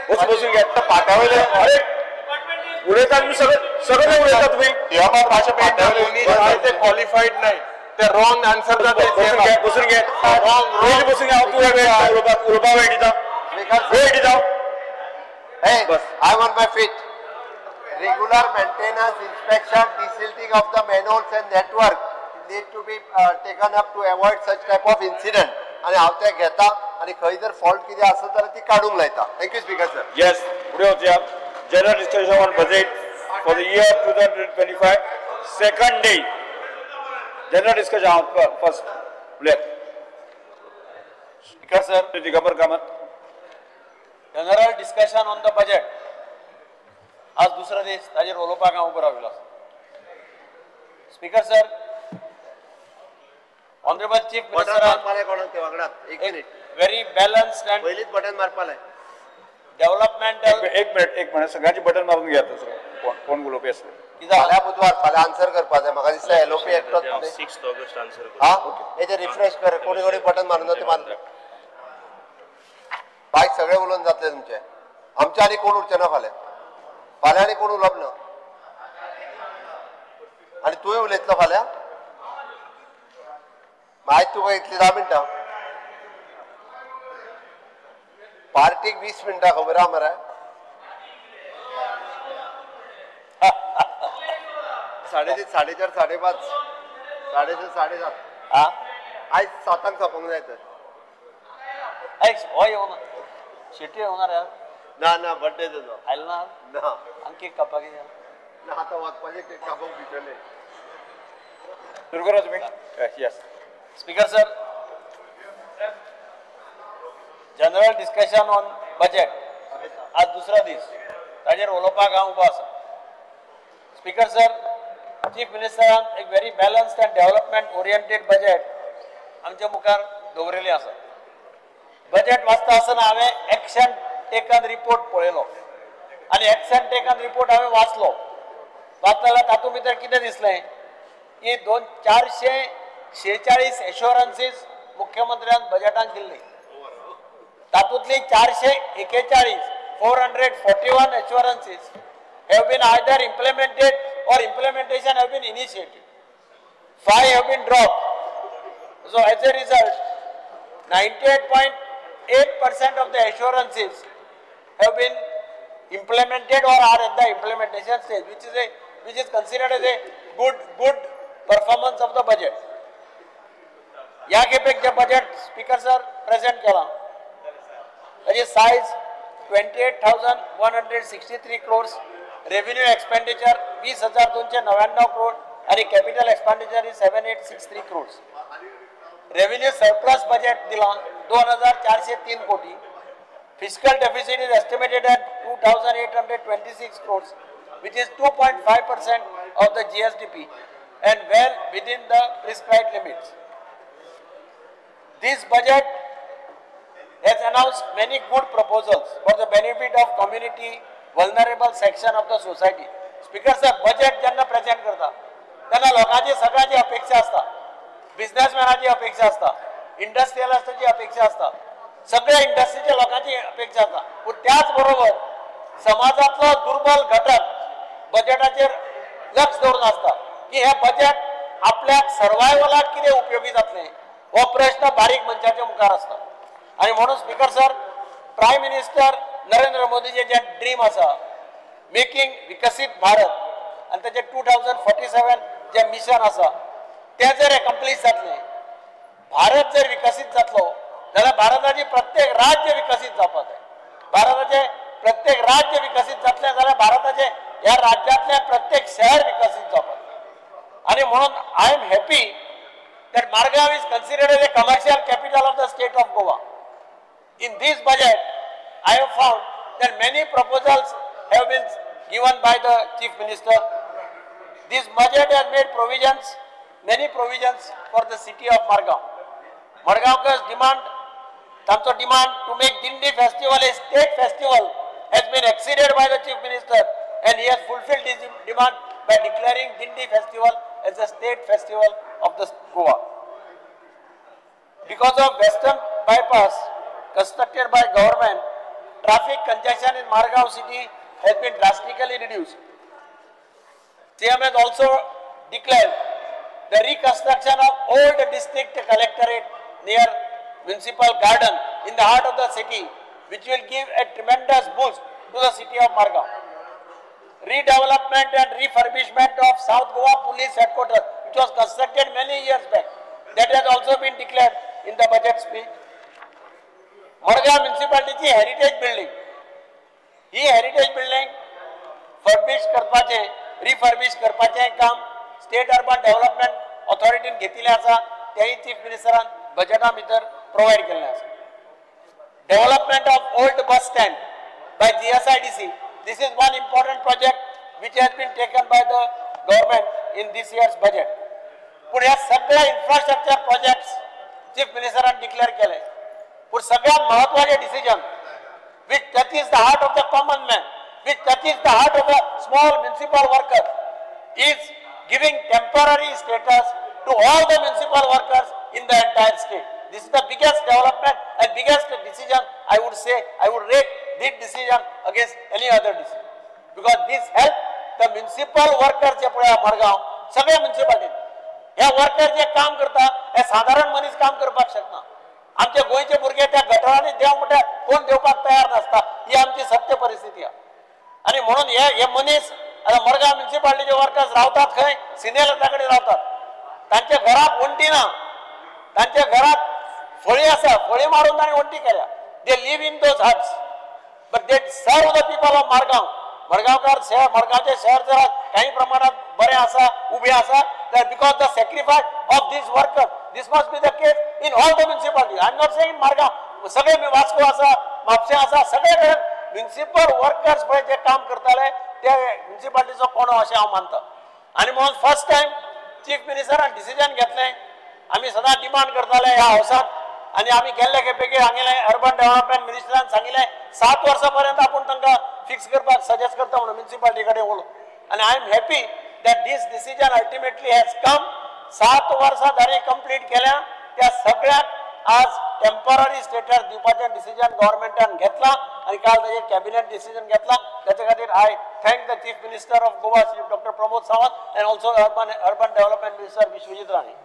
बसून घ्या. पाट्यावयले अरे उलयता तुम्ही, सगळे सगळे उलयता तुम्ही. ते क्वालिफाईड नाही, ते रॉंग आन्सर जाते. बसून घ्या, रॉंग बसून घ्या. तूं उलोवपाक उलोवपाक वेळ दिता, वेळ दिता. Hey, I'm on my feet. Regular maintenance, inspection, desilting of the manholes and network need to be taken up to avoid such type of incident. आणि हांव ते घेता आणि खंय जर फॉल्ट कितें आसत जाल्यार ती काडूंक लायता. Thank you speaker sir. Yes, फुडें वचया. General discussion on budget for the year 2025, second day. General discussion first. उलयात. Speaker sir, Digambar Kamat. General discussion on the budget आज दुसरा दीस, ताजेर उलोवपाक हांव उबो राविल्लो. Speaker sir, honourable chief minister very balanced and पयलींच बटन मारपाक डेव्हलपमेंटल. एक मिनिट, एक मिनिट, सगळ्यांचे बटन मारून घ्या. सगळं कोण उलोवपी आसले फाल्यां बुधवार, फाल्यां आन्सर करपाक जाय. म्हाका दिसता एलओपी एकटोच 6 ऑगस्ट आन्सर. हा, हेजे रिफ्रेश कर. कोणी कोणी बटन मारून ते मारले. बायक सगळे उलोवन जातले तुमचे. आमचे आनी कोण उरचे ना फाल्यां. फाल्यां आनी कोण उलोवप ना. आनी तूंय उलयतलो फाल्यां. आयज तुका इतली 10 मिनटां, पार्टीक 20 मिनटां खबर आहा मरे. 3:30, 4:30, 5:30, 6:30, 7:30. आयज 7 सोंपोंक जाय तर. हय येवना शेटी येवना रे. ना ना, बर्थडे तुजो आयलो ना. ना आनी केक कापपाक कितें ना, आतां वचपाचें केक कापूंक भितरले. सुरू करा तुमी. Yes speaker sir, general discussion on budget आज दुसरा दीस, ताजेर उलोवपाक हांव उबो आसा. स्पीकर सर, चीफ मिनिस्टरान एक very balanced and development oriented budget आमच्या मुखार दवरिल्लें आसा. बजेट वाचता आसतना हांवें एक्शन टेकन रिपोर्ट पळयलो आनी एक्शन टेकन रिपोर्ट हांवें वाचलो. वाचता जाल्यार तातूंत भितर कितें दिसलें की 446 एश्योरन्सीज मुख्यमंत्र्यान बजेटान दिल्ली. तातूंतली 441 441 assurances have been either implemented or implementation have been initiated. 5 have been dropped. So as a result, 98.8% of the assurances have been implemented or are at the implementation stage, which is considered as a good performance of the budget. ह्या खेपेक जे budget speaker sir present केला ताची size 28,163 crores, revenue expenditure 20,299 crore आणि capital expenditure is 7,863 crores. Revenue surplus budget दिला 2,403 कोटी. Fiscal deficit is estimated at 2,826 crores, which is 2.5% of the GSDP and well within the prescribed limits. This budget has announced many good proposals for the benefit of community, vulnerable section of the society. Speaker sir, budget जेन्ना present करता तेन्ना लोकांची सगळ्यांची अपेक्षा आसता, बिझनेसमॅनाची अपेक्षा आसता, इंडस्ट्रियलिस्टाची अपेक्षा आसता, सगळ्या इंडस्ट्रीच्या लोकांची अपेक्षा आसता. पूण त्याच बरोबर समाजांतलो दुर्बल घटक बजेटाचेर लक्ष दवरून आसता की हे बजेट आपल्याक सर्वायवलाक कितें उपयोगी जातलें हो प्रश्न बारीक मनशाच्या मुखार आसता. आनी म्हणून speaker sir, prime minister Narendra मोदीचे जे ड्रीम आसा मेकिंग विकसीत भारत आनी ताचे 2047 जे मिशन आसा तें जर एकम्प्लीश जातलें, भारत जर विकसीत जातलो जाल्यार भारताची प्रत्येक राज्य विकसीत जावपाक जाय. भारताचे प्रत्येक राज्य विकसीत जातलें जाल्यार भारताचे ह्या राज्यांतलें प्रत्येक शहर विकसीत जावपाक जाय. आनी म्हणून I am happy that Margao is considered as a commercial capital of the state of Goa. In this budget, I have found that many proposals have been given by the Chief Minister. This budget has made provisions, many provisions for the city of Margao. Margaokar's demand, Tanto demand to make Dindi festival a state festival has been exceeded by the Chief Minister, and he has fulfilled his demand by declaring Dindi festival as a state festival of the Goa. Because of Western bypass constructed by government, traffic congestion in Margao city has been drastically reduced. CM has also declared the reconstruction of old district collectorate near municipal garden in the heart of the city, which will give a tremendous boost to the city of Margao. Redevelopment and refurbishment of South Goa Police Headquarters, which was constructed many years back, that has also been declared in the budget speech. Margao Municipality heritage building, he heritage building furbish करपाचे, refurbish करपाचे काम state urban development ऑथॉरिटीन घेतिल्लें आसा, तेंय chief मिनिस्टरान बजेटा भितर provide केल्लें आसा. Development of old bus stand by GSIDC, this is one important project which has been taken by the government in this year's budget. पूण ह्या सगळ्या इन्फ्रास्ट्रक्चर प्रोजेक्ट्स चीफ मिनिस्टरान डिक्लेअर केले, पूण सगळ्यात महत्वाचे decision which touches the heart of the common man, which touches the heart of a small municipal worker, is giving temporary status to all the municipal workers in the entire state. This is the biggest development and biggest decision, I would say. I would rate this decision against any other decision, because this help the municipal workers जे पळय मडगांव सगळे municipality हे worker जे काम करता हे साधारण मनीस काम करपाक शकना. आमचे गोंयचे भुरगे त्या गटरांनी देव म्हणल्यार कोण देवपाक तयार नासता, ही आमची सत्य परिस्थिती आसा. आनी म्हणून हे मनीस आतां मडगांव म्युनिसिपालिटीचे वर्कर्स रावतात खंय, सिनेलता कडेन रावतात. तांच्या घराक वण्टी ना, तांच्या घराक फळी आसा, फळी मारून तांणी वण्टी केल्या. They live in those huts but they serve the people of Margao. मडगांवकार शहर, मडगांवचें शहर जर काही प्रमाणात बरें आसा, उबें आसा, because the sacrifice of this worker. This must be the case in all the municipality. I am not saying Margao, सगळे वास्को आसा, म्हापशें आसा, सगळे कडेन म्युनिसिपल वर्कर्स पळय जे काम करताले ते म्युनिसिपालिटीचो कोणो अशें हांव मानता. आनी म्हणून फर्स्ट टायम चीफ मिनिस्टरान डिसिजन घेतलें. आमी सदां डिमांड करताले ह्या हावसांत, आनी आमी गेल्ले खेपेक हांगेले अर्बन डेव्हलपमेंट मिनिस्टरान सांगिल्लें 7 वर्सां पर्यंत आपूण तांकां फिक्स करपाक सजेस्ट करता म्हणून म्युनिसिपालिटी कडेन उलोवन. आनी I am happy that this decision ultimately has come. 7 वर्सां जाणी कंप्लीट केल्या त्या सगळ्यांक आज टेम्पररी स्टेटस दिवपाचें डिसिजन गव्हर्मेंटान घेतलां आनी काल ताजेर कॅबिनेट डिसिजन घेतलां. ताचे खातीर I thank the chief minister of Goa Shri doctor Pramod Sawant and also urban development minister Vishwajit Rane.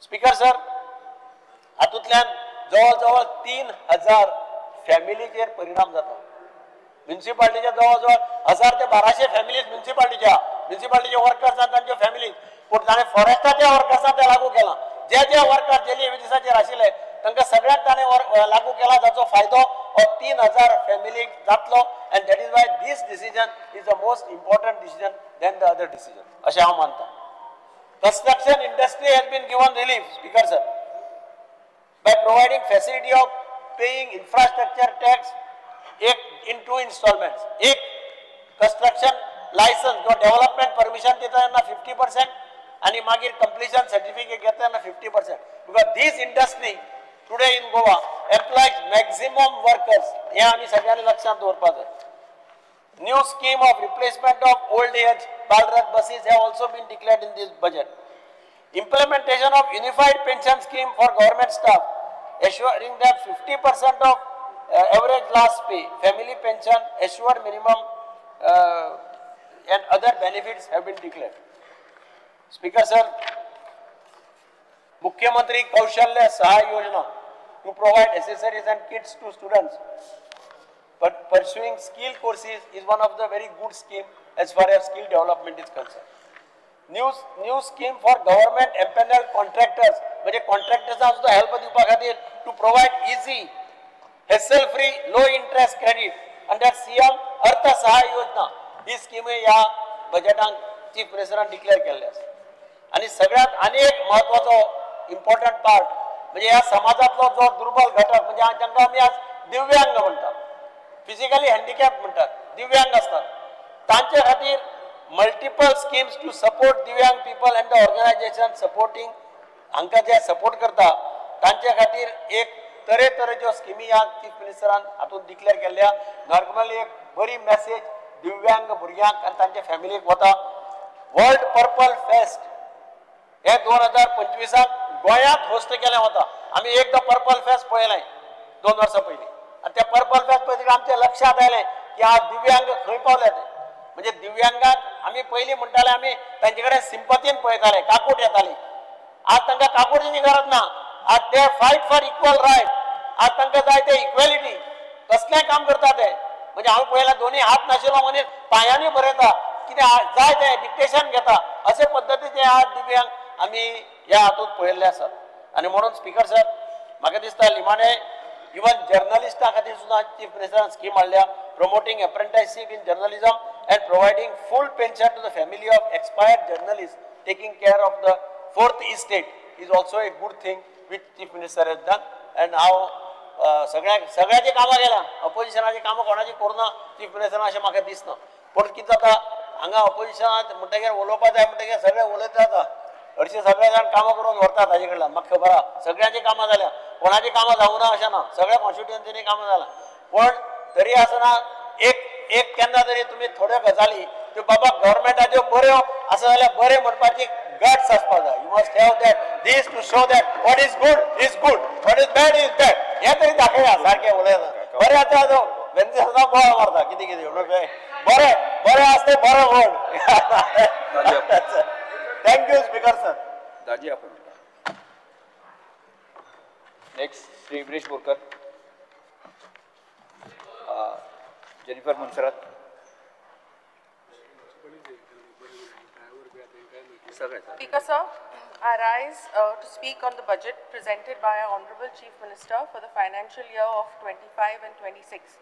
Speaker sir, हातूंतल्यान जवळ जवळ 3000 फॅमिलीचेर परिणाम जाता. म्युनिसिपालिटीच्या जवळ जवळ 1000 ते 1200 फॅमिलीज म्युनिसिपालिटीच्या, म्युनिसिपालिटीचे वर्कर्स आनी तांच्यो फॅमिलीज. पूण ताणें फॉरेस्टाच्या वर्कर्सांक तें लागू केलां. जे जे वर्कर जेली विदिसाचेर आशिल्ले तांकां सगळ्यांक ताणें लागू केला, जाचो फायदो हो 3000 3,000 फॅमिलीक जातलो and that is why this decision is the most important decision than the other decision अशें हांव मानता. Construction industry has been given relief, speaker sir, by providing facility of paying infrastructure tax एक इन 2 installments. एक construction licence किंवा development permission दिता तेन्ना 50% आनी मागीर कंप्लिशन सर्टिफिकेट घेता तेन्ना 50%. Because this industry today in Goa employs maximum workers हें आमी सगळ्यांनी लक्षांत दवरपाक जाय. New scheme of replacement of old age Balrath buses have also been declared in this budget. Implementation of unified pension scheme for government staff, assuring that 50% of average last pay, family pension, assured minimum and other benefits have been declared. Speaker sir, Mukhyamantri Kaushalya Sahay Yojana to provide accessories and kits to students but pursuing skill courses is one of the very good scheme as far as skill development is concerned. New scheme for government empaneled contractors, म्हणजे contractors सुद्धा help दिवपा खातीर to provide easy, hassle free, low interest credit under CM Arth Sahay Yojana. He scheme ह्या बजेटांत chief मिनिस्टरान declare केल्ले आसा. आनी सगळ्यांत आनी एक म्हत्वाचो इम्पॉर्टंट पार्ट म्हणजे ह्या समाजांतलो जो दुर्बल घटक म्हणजे जांकां आमी आज दिव्यांग म्हणटात, फिजिकली हँडिकॅप म्हणटात, दिव्यांग आसतात, तांचे खातीर multiple schemes to support Divyang people and the organization supporting हांकां जे सपोर्ट करता तांचे खातीर एक तरेतरेच्यो स्किमी ह्या चीफ मिनिस्टरान हातूंत डिक्लेअर केल्ल्या. नॉर्मली एक बरी मॅसेज दिव्यांग भुरग्यांक आनी तांच्या फॅमिलीक वता. वर्ल्ड पर्पल फेस्ट हे 2025 गोंयांत होस्ट केलें वता. आमी एकदां पर्पल फेस्ट पळयलें 2 वर्सां पयलीं आनी त्या पर्पल फेस्ट पळयतकीर आमच्या लक्षांत आयलें की आज दिव्यांग खंय पावले ते. म्हणजे दिव्यांगाक आमी पयलीं म्हणटाले आमी तांचे कडेन सिंपतीन पळयताले, काकूट येताली. आज तांकां काकुटीची गरज ना. आज ते फायट फॉर इक्वल रायट. आज तांकां जाय ते इक्वेलिटी. कसलें काम करता ते म्हणजे हांव पळयलां दोन्ही हात नाशिल्लो मनीस पांयांनी बरयता, कितें जाय तें डिक्टेशन घेता. अशे पद्दतीचे आज दिव्यांग आमी ह्या हातूंत पळयल्ले आसात. आनी म्हणून स्पीकर सर म्हाका दिसता लिमाणे इवन जर्नलिस्टां खातीर सुद्दां चीफ मिनिस्टरान स्कीम हाडल्या, promoting apprenticeship in journalism and providing full pension to the family of expired journalist taking care of the fourth estate is also a good thing which chief minister has done. And हांव सगळ्याची कामां केल्या, अपोजिशनाची कामां कोणाची करुना chief मिनिस्टरान अशें म्हाका दिसना. पूण कितें जाता हांगा अपोजिशनात म्हणटकीर उलोवपा जाय म्हणटकीर सगळे उलयत जाता, हरशीं सगळे जाण कामां करून व्हरतात ताजे कडल्यान. म्हाका खबर आहा सगळ्यांची कामां जाल्या, कोणाची कामां जावना अशें ना, सगळ्या कॉन्स्टिट्युएन्सीनी कामां जालां. पूण तरी आसतना एक एक केन्ना तरी तुमी थोड्यो गजाली त्यो बाबा गव्हर्मेंटाच्यो बऱ्यो आसा जाल्यार बरें म्हणपाची गट्स आसपाक जाय. You must have that this to show that what is good is good, what is bad is bad. हें तरी दाखया सारकें उलयता बरें आतां वेन्सी सदां बोवाळ मारता कितें कितें बरें बरें आसता बरें म्हण. Thank you speaker sir. दाजी आपण next Shri Viresh Borkar, Jennifer Monserrate. Speaker sir, I rise to speak on the budget presented by our Honorable Chief Minister for the financial year of 25 and 26.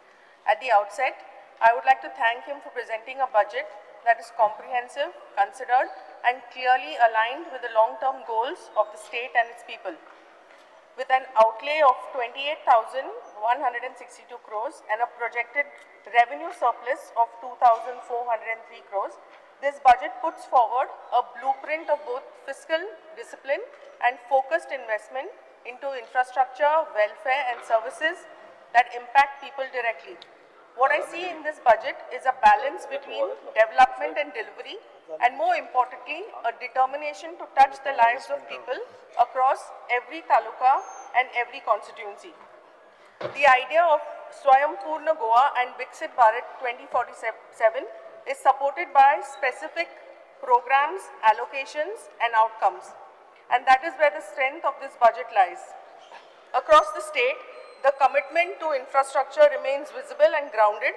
At the outset, I would like to thank him for presenting a budget that is comprehensive, considered, and clearly aligned with the long-term goals of the state and its people. With an outlay of 28,162 crores and a projected revenue surplus of 2,403 crores, this budget puts forward a blueprint of both fiscal discipline and focused investment into infrastructure, welfare, and services that impact people directly. What I see in this budget is a balance between development and delivery, and more importantly, a determination to touch the lives of people across every taluka and every constituency. The idea of Swayampurna Goa and Viksit Bharat 2047 is supported by specific programs, allocations, and outcomes. And that is where the strength of this budget lies. Across the state, the commitment to infrastructure remains visible and grounded,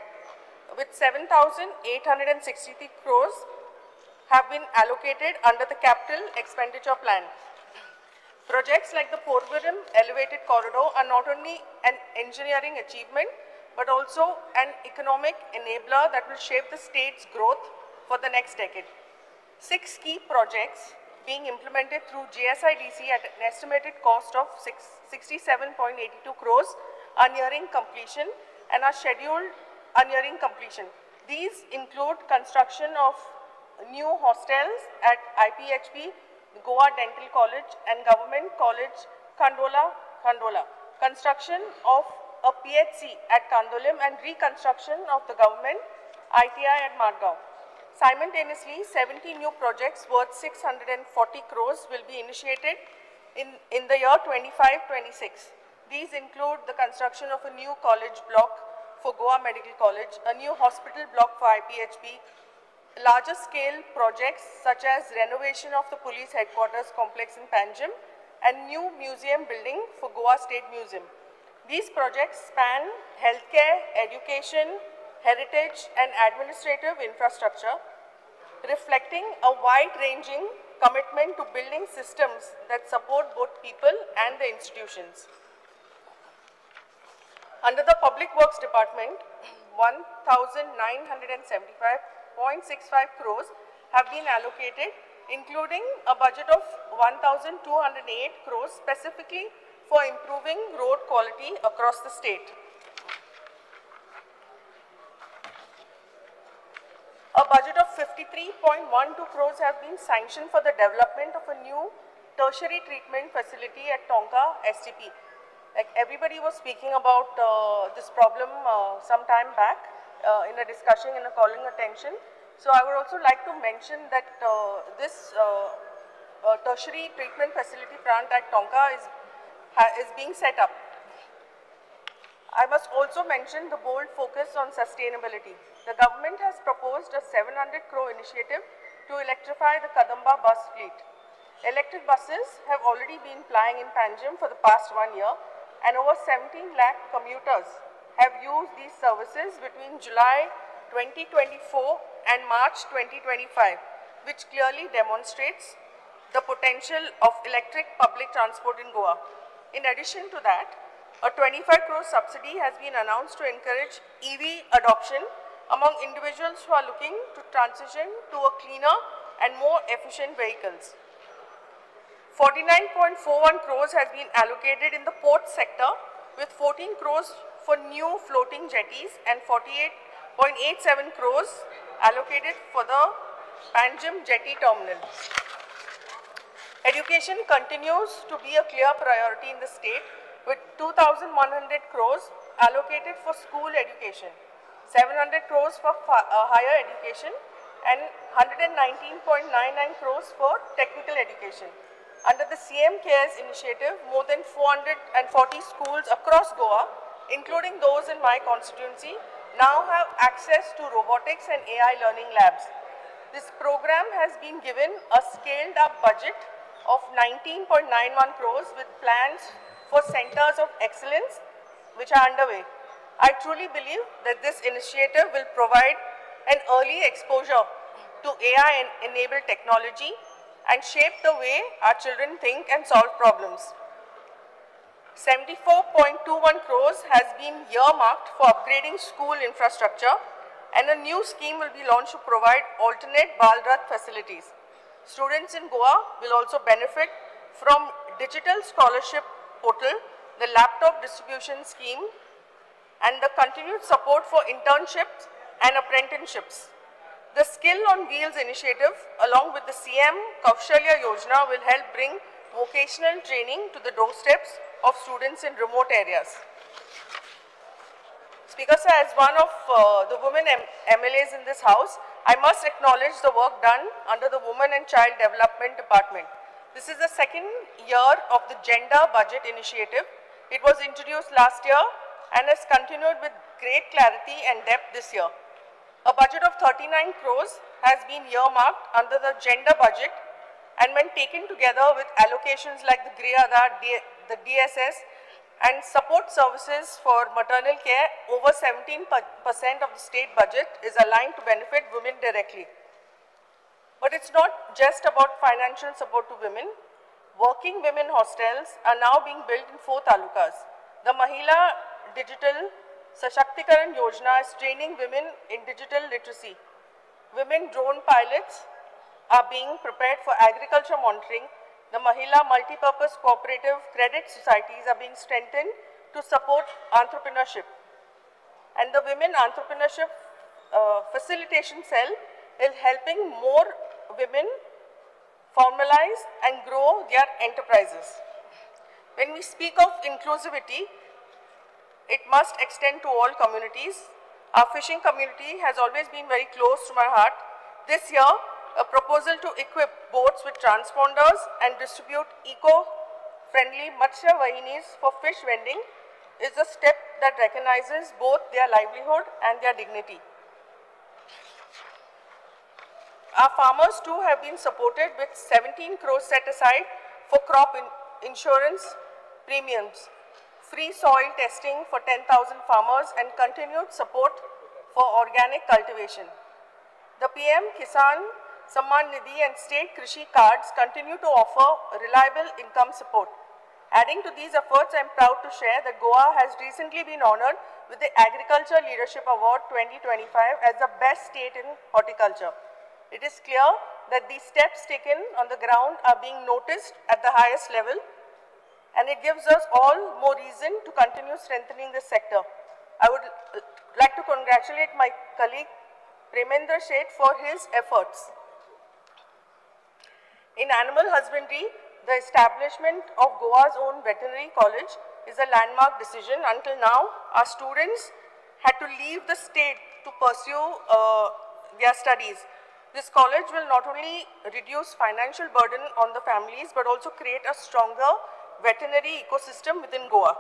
with 7,863 crores have been allocated under the capital expenditure plan. Projects like the Porvorim Elevated Corridor are not only an engineering achievement, but also an economic enabler that will shape the state's growth for the next decade. 6 key projects being implemented through GSIDC at an estimated cost of 67.82 crores are nearing completion and are scheduled are nearing completion. These include construction of new hostels at IPHP, Goa Dental College and Government College, Kandola. Construction of a PHC at Candolim and reconstruction of the government ITI at Margao. Simultaneously, 70 new projects worth 640 crores will be initiated in the year 25-26. These include the construction of a new college block for Goa Medical College, a new hospital block for IPHP, larger scale projects such as renovation of the police headquarters complex in Panjim and new museum building for Goa State Museum. These projects span healthcare, education, heritage and administrative infrastructure, reflecting a wide-ranging commitment to building systems that support both people and the institutions. Under the Public Works Department, 1,975.65 crores have been allocated, including a budget of 1,208 crores specifically for improving road quality across the state. A budget of 53.12 crores have been sanctioned for the development of a new tertiary treatment facility at Tonka STP. Like everybody was speaking about this problem some time back in a discussion, in a calling attention. So I would also like to mention that this tertiary treatment facility plant at Tonka is being set up. I must also mention the bold focus on sustainability. The government has proposed a 700 crore initiative to electrify the Kadamba bus fleet. Electric buses have already been plying in Panjim for the past 1 year, and over 17 lakh commuters have used these services between July 2024 and March 2025, which clearly demonstrates the potential of electric public transport in Goa. In addition to that, a 25 crore subsidy has been announced to encourage EV adoption among individuals who are looking to transition to a cleaner and more efficient vehicles. 49.41 crores has been allocated in the port sector, with 14 crores for new floating jetties and 48.87 crores allocated for the Panjim Jetty Terminal. Education continues to be a clear priority in the state, with 2,100 crores allocated for school education, 700 crores for higher education and 119.99 crores for technical education. Under the CM CARES initiative, more than 440 schools across Goa, including those in my constituency, now have access to robotics and AI learning labs. This program has been given a scaled up budget of 19.91 crores with plans for centers of excellence which are underway. I truly believe that this initiative will provide an early exposure to AI-enabled technology and shape the way our children think and solve problems. 74.21 crores has been earmarked for upgrading school infrastructure, and a new scheme will be launched to provide alternate Bal Rath facilities. Students in Goa will also benefit from digital scholarship portal, the laptop distribution scheme, and the continued support for internships and apprenticeships. The Skill on Wheels initiative, along with the CM Kaushalya Yojana, will help bring vocational training to the doorsteps of students in remote areas. Speaker sir, as one of the women MLAs in this house, I must acknowledge the work done under the Women and Child Development Department. This is the second year of the Gender Budget Initiative. It was introduced last year and has continued with great clarity and depth this year. A budget of 39 crores has been earmarked under the gender budget, and when taken together with allocations like the Griha Aadhar, the DSS, and support services for maternal care, over 17% of the state budget is aligned to benefit women directly. But it's not just about financial support to women. Working women hostels are now being built in 4 talukas. The Mahila Digital Sashaktikaran Yojana is training women in digital literacy. Women drone pilots are being prepared for agriculture monitoring. The Mahila Multipurpose Cooperative Credit Societies are being strengthened to support entrepreneurship. And the Women Entrepreneurship Facilitation Cell is helping more women formalize and grow their enterprises. When we speak of inclusivity, it must extend to all communities. Our fishing community has always been very close to my heart. This year, a proposal to equip boats with transponders and distribute eco-friendly Matsya Vahinis for fish vending is a step that recognizes both their livelihood and their dignity. Our farmers too have been supported with 17 crores set aside for crop insurance premiums, free soil testing for 10,000 farmers, and continued support for organic cultivation. The PM Kisan Samman Nidhi and state Krishi cards continue to offer reliable income support. Adding to these efforts, I am proud to share that Goa has recently been honored with the Agriculture Leadership Award 2025 as the best state in horticulture. It is clear that these steps taken on the ground are being noticed at the highest level, and it gives us all more reason to continue strengthening this sector. I would like to congratulate my colleague Premendra Sheth for his efforts. In animal husbandry, the establishment of Goa's own veterinary college is a landmark decision. Until now, our students had to leave the state to pursue their studies. This college will not only reduce financial burden on the families, but also create a stronger veterinary ecosystem within Goa.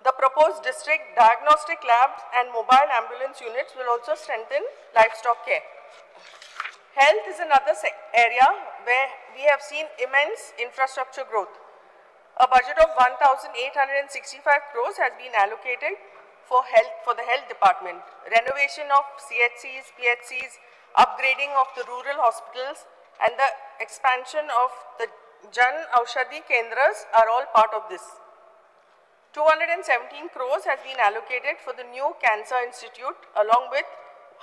The proposed district diagnostic labs and mobile ambulance units will also strengthen livestock care. Health is another area where we have seen immense infrastructure growth. A budget of 1,865 crores has been allocated for the health department. Renovation of CHCs, PHCs, upgrading of the rural hospitals, and the expansion of the Jan Aushadhi Kendras are all part of this. 217 crores has been allocated for the new Cancer Institute, along with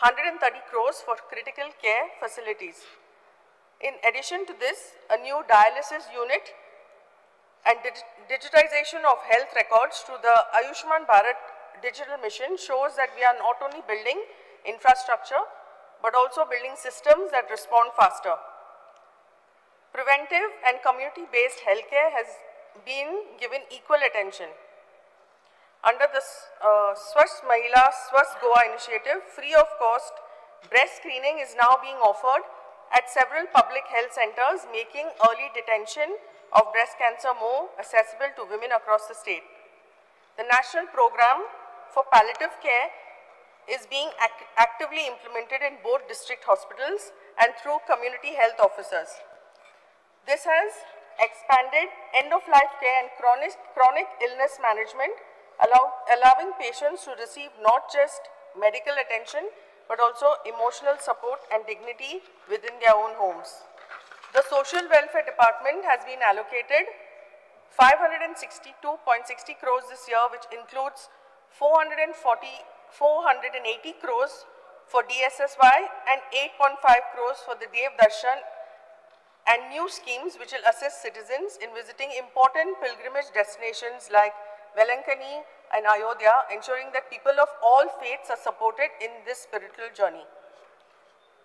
130 crores for critical care facilities. In addition to this, a new dialysis unit and digitization of health records through the Ayushman Bharat Digital Mission shows that we are not only building infrastructure, but also building systems that respond faster. Preventive and community-based healthcare has been given equal attention. Under the Swasth Mahila Swasth Goa initiative, free of cost breast screening is now being offered at several public health centers, making early detection of breast cancer more accessible to women across the state. The national program for palliative care is being actively implemented in both district hospitals and through community health officers. This has expanded end-of-life care and chronic illness management, allowing patients to receive not just medical attention, but also emotional support and dignity within their own homes. The Social Welfare Department has been allocated 562.60 crores this year, which includes 480 crores for DSSY and 8.5 crores for the Dev Darshan and new schemes which will assist citizens in visiting important pilgrimage destinations like Velankani and Ayodhya, ensuring that people of all faiths are supported in this spiritual journey.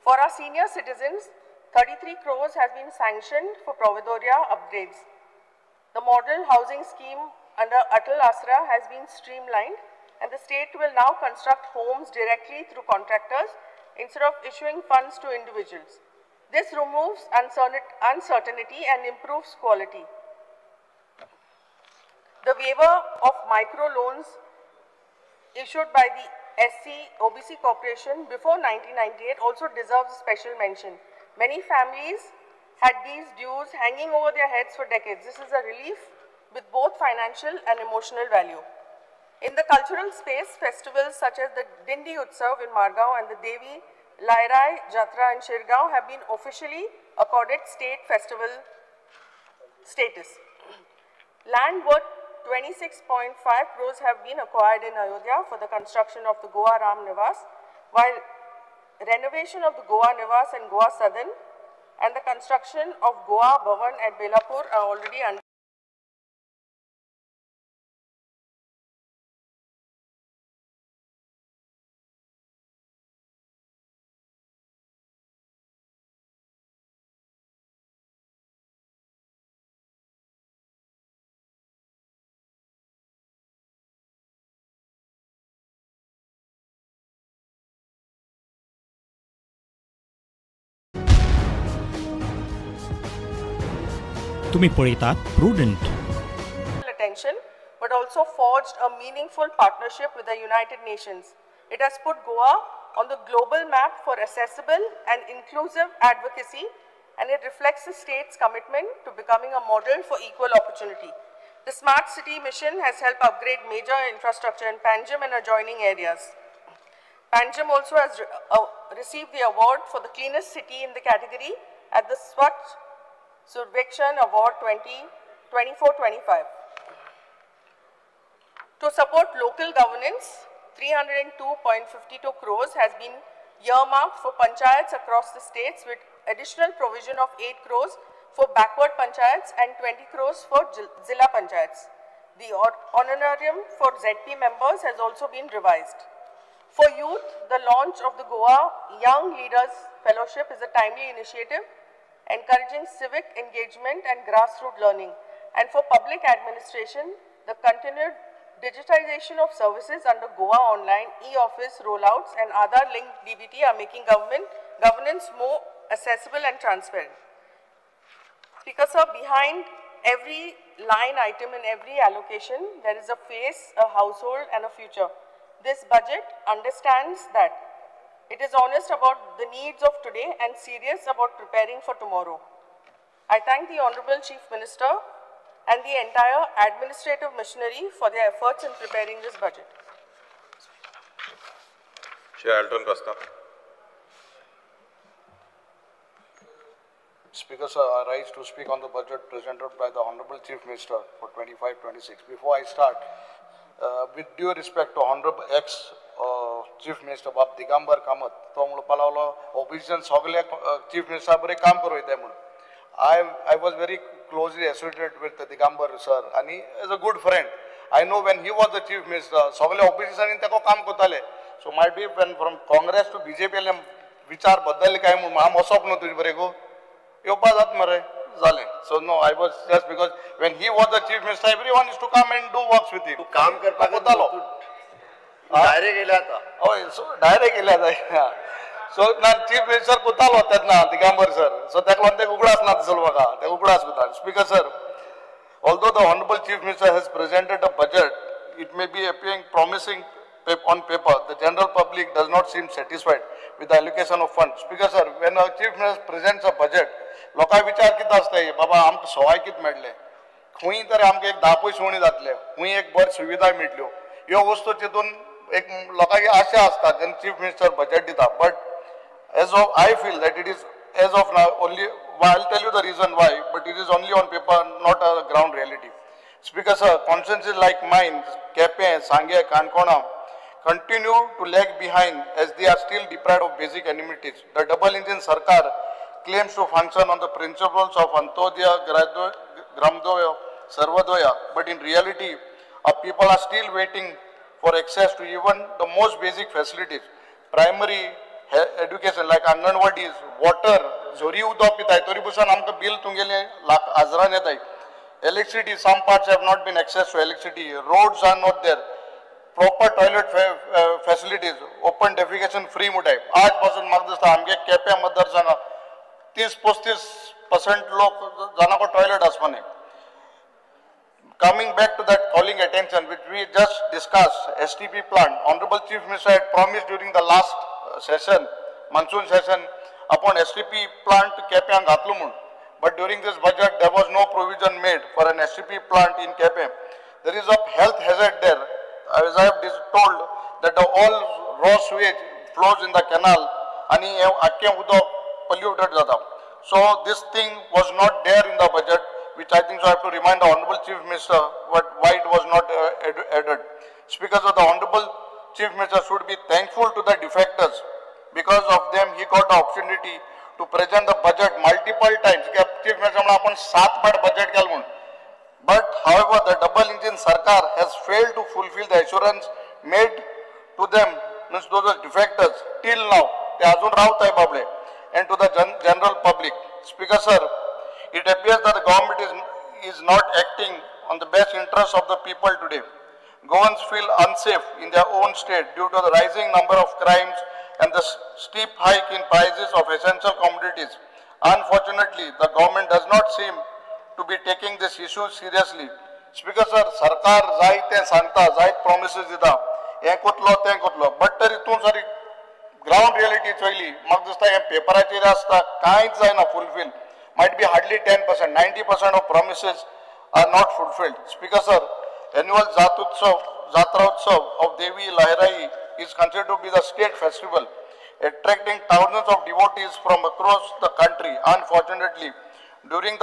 For our senior citizens, 33 crores has been sanctioned for Provedoria upgrades. The model housing scheme under Atal Asra has been streamlined, and the state will now construct homes directly through contractors instead of issuing funds to individuals. This removes uncertainty and improves quality. The waiver of micro loans issued by the SC OBC Corporation before 1998 also deserves special mention. Many families had these dues hanging over their heads for decades. This is a relief with both financial and emotional value. In the cultural space, festivals such as the Dindi Utsav in Margao and the Devi Lairai Jatra in Shirgaon have been officially accorded state festival status. Land worth 26.5 crores have been acquired in Ayodhya for the construction of the Goa Ram Nivas, while renovation of the Goa Nivas and Goa Sadan and the construction of Goa Bhavan at Belapur are already under. तुम्ही पळयतात prudent attention, but also forged a meaningful partnership with the United Nations. It has put Goa on the global map for accessible and inclusive advocacy, and it reflects the state's commitment to becoming a model for equal opportunity. The Smart City mission has helped upgrade major infrastructure in Panjim and adjoining areas. Panjim also has received the award for the cleanest city in the category at the Swachh Survekshan Award 2024-25. To support local governance, 302.52 crores has been earmarked for panchayats across the states, with additional provision of 8 crores for backward panchayats and 20 crores for Zilla panchayats. The honorarium for ZP members has also been revised. For youth, the launch of the Goa Young Leaders Fellowship is a timely initiative encouraging civic engagement and grassroots learning. And for public administration, the continued digitization of services under Goa Online, e-office rollouts and Aadhaar-linked DBT are making governance more accessible and transparent. Speaker sir, behind every line item in every allocation, there is a face, a household and a future. This budget understands that. It is honest about the needs of today and serious about preparing for tomorrow. I thank the Honorable Chief Minister and the entire administrative machinery for their efforts in preparing this budget. Shri Elton Costa. Speaker sir, I rise to speak on the budget presented by the Honorable Chief Minister for 25-26. Before I start, with due respect to Honorable ex Chief Minister Bab Digambar Kamat, तो म्हणपाक लागलो opposition सगळे chief minister बरें काम करूं येता म्हणून. I was very closely associated with Digambar sir आनी as a good friend. I know when he was the chief minister सगळे ऑपोजिशनान ताका काम करताले. So might be when from Congress to BJP विचार बदलले काय म्हणून हांव वचप न्हू तुजे बरें गो येवपा जात मरे जालें. So no, I was just because when he was the chief minister everyone is to come and do works with him. काम करपाक वतालो डायरेक्ट येयले आतां. हय, सो डायरेक्ट येयले आतां. सो ना चीफ मिनिस्टर कोतालो तेन्ना दिगंबर सर, सो ताका लागून ते उगडास ना दिसलो म्हाका, ते उगडास कोता. Speaker sir, although the Honorable Chief Minister has presented a budget, it may be appearing promising on paper, the general public does not seem satisfied with the allocation of funds. Speaker sir, when a Chief Minister presents a budget, लोकांक विचार कितें आसता, बाबा आमकां सवाय कितें मेळ्ळें, खंय तरी आमकां एक 10 पयशे उणी जातले, खंय एक बरी सुविधा मेळटल्यो, ह्यो वस्तू चिंतून एक लोकांक आशा आसता जेन्ना चीफ मिनिस्टर बजेट दिता. But as of I feel that it is as of now only, I will tell you the reason why, but it is only on paper, not a ground reality. Speaker sir, constituencies like mine, Quepem, Sanguem, Canacona continue to lag behind as they are still deprived of basic amenities. The double engine Sarkar claims to function on the principles of Antyodaya, Gramodaya, Sarvodaya, but in reality, our people are still waiting for access to even the most basic facilities. Primary education like Anganwadis, water, जोरी उदक पिताय तरी पसून आमकां bill तुमगेलें lakh हजारान येताय. Electricity, some parts have not been access to electricity, roads are not there, proper toilet facilities, open defecation free म्हणटाय. आज पासून म्हाका दिसता आमगे केप्यां मतदारसंघात 30-35% लोक जाणां टॉयलेट आसपा न्ही. Coming back to that calling attention which we just discussed, STP plant, Honorable Chief Minister had promised during the last session, monsoon session, upon STP plant Quepem घातलो म्हूण. But during this budget there was no provision made for an STP plant in Quepem. There is a health hazard there. As I have told that the all raw sewage flows in the canal ani आख्खें उदक polluted जाता. So this thing was not there in the budget. which I think so I have to remind the Honorable Chief Minister why it was not added. Speaker sir, the Honorable Chief Minister should be thankful to the defectors. Because of them, he got the opportunity to present the budget multiple times. Chief Minister म्हणून आपण 7 पाट budget केलं म्हणून. But however, the double engine sarkar has failed to fulfill the assurance made to them, means those are defectors, till now. ते अजून रावताय बाबले, and to the general public. Speaker sir, it appears that the government is not acting on the best interest of the people today. Goans feel unsafe in their own state due to the rising number of crimes and the steep hike in prices of essential commodities. Unfortunately, the government does not seem to be taking this issue seriously. Speaker sir, सरकार जाय तें सांगता, जायत promises दिता, हें कोतलो तें कोतलो, but तरी तूं सरी ग्रावंड रियलिटी चोयली म्हाका दिसता हें पेपराचेर आसता, कांयच जायना fulfil. Might be hardly 10%, 90% of promises are not fulfilled. Speaker sir, annual Jatra Utsav of Devi Lahirai is considered to be the state festival, attracting thousands of devotees from across the country. Unfortunately, during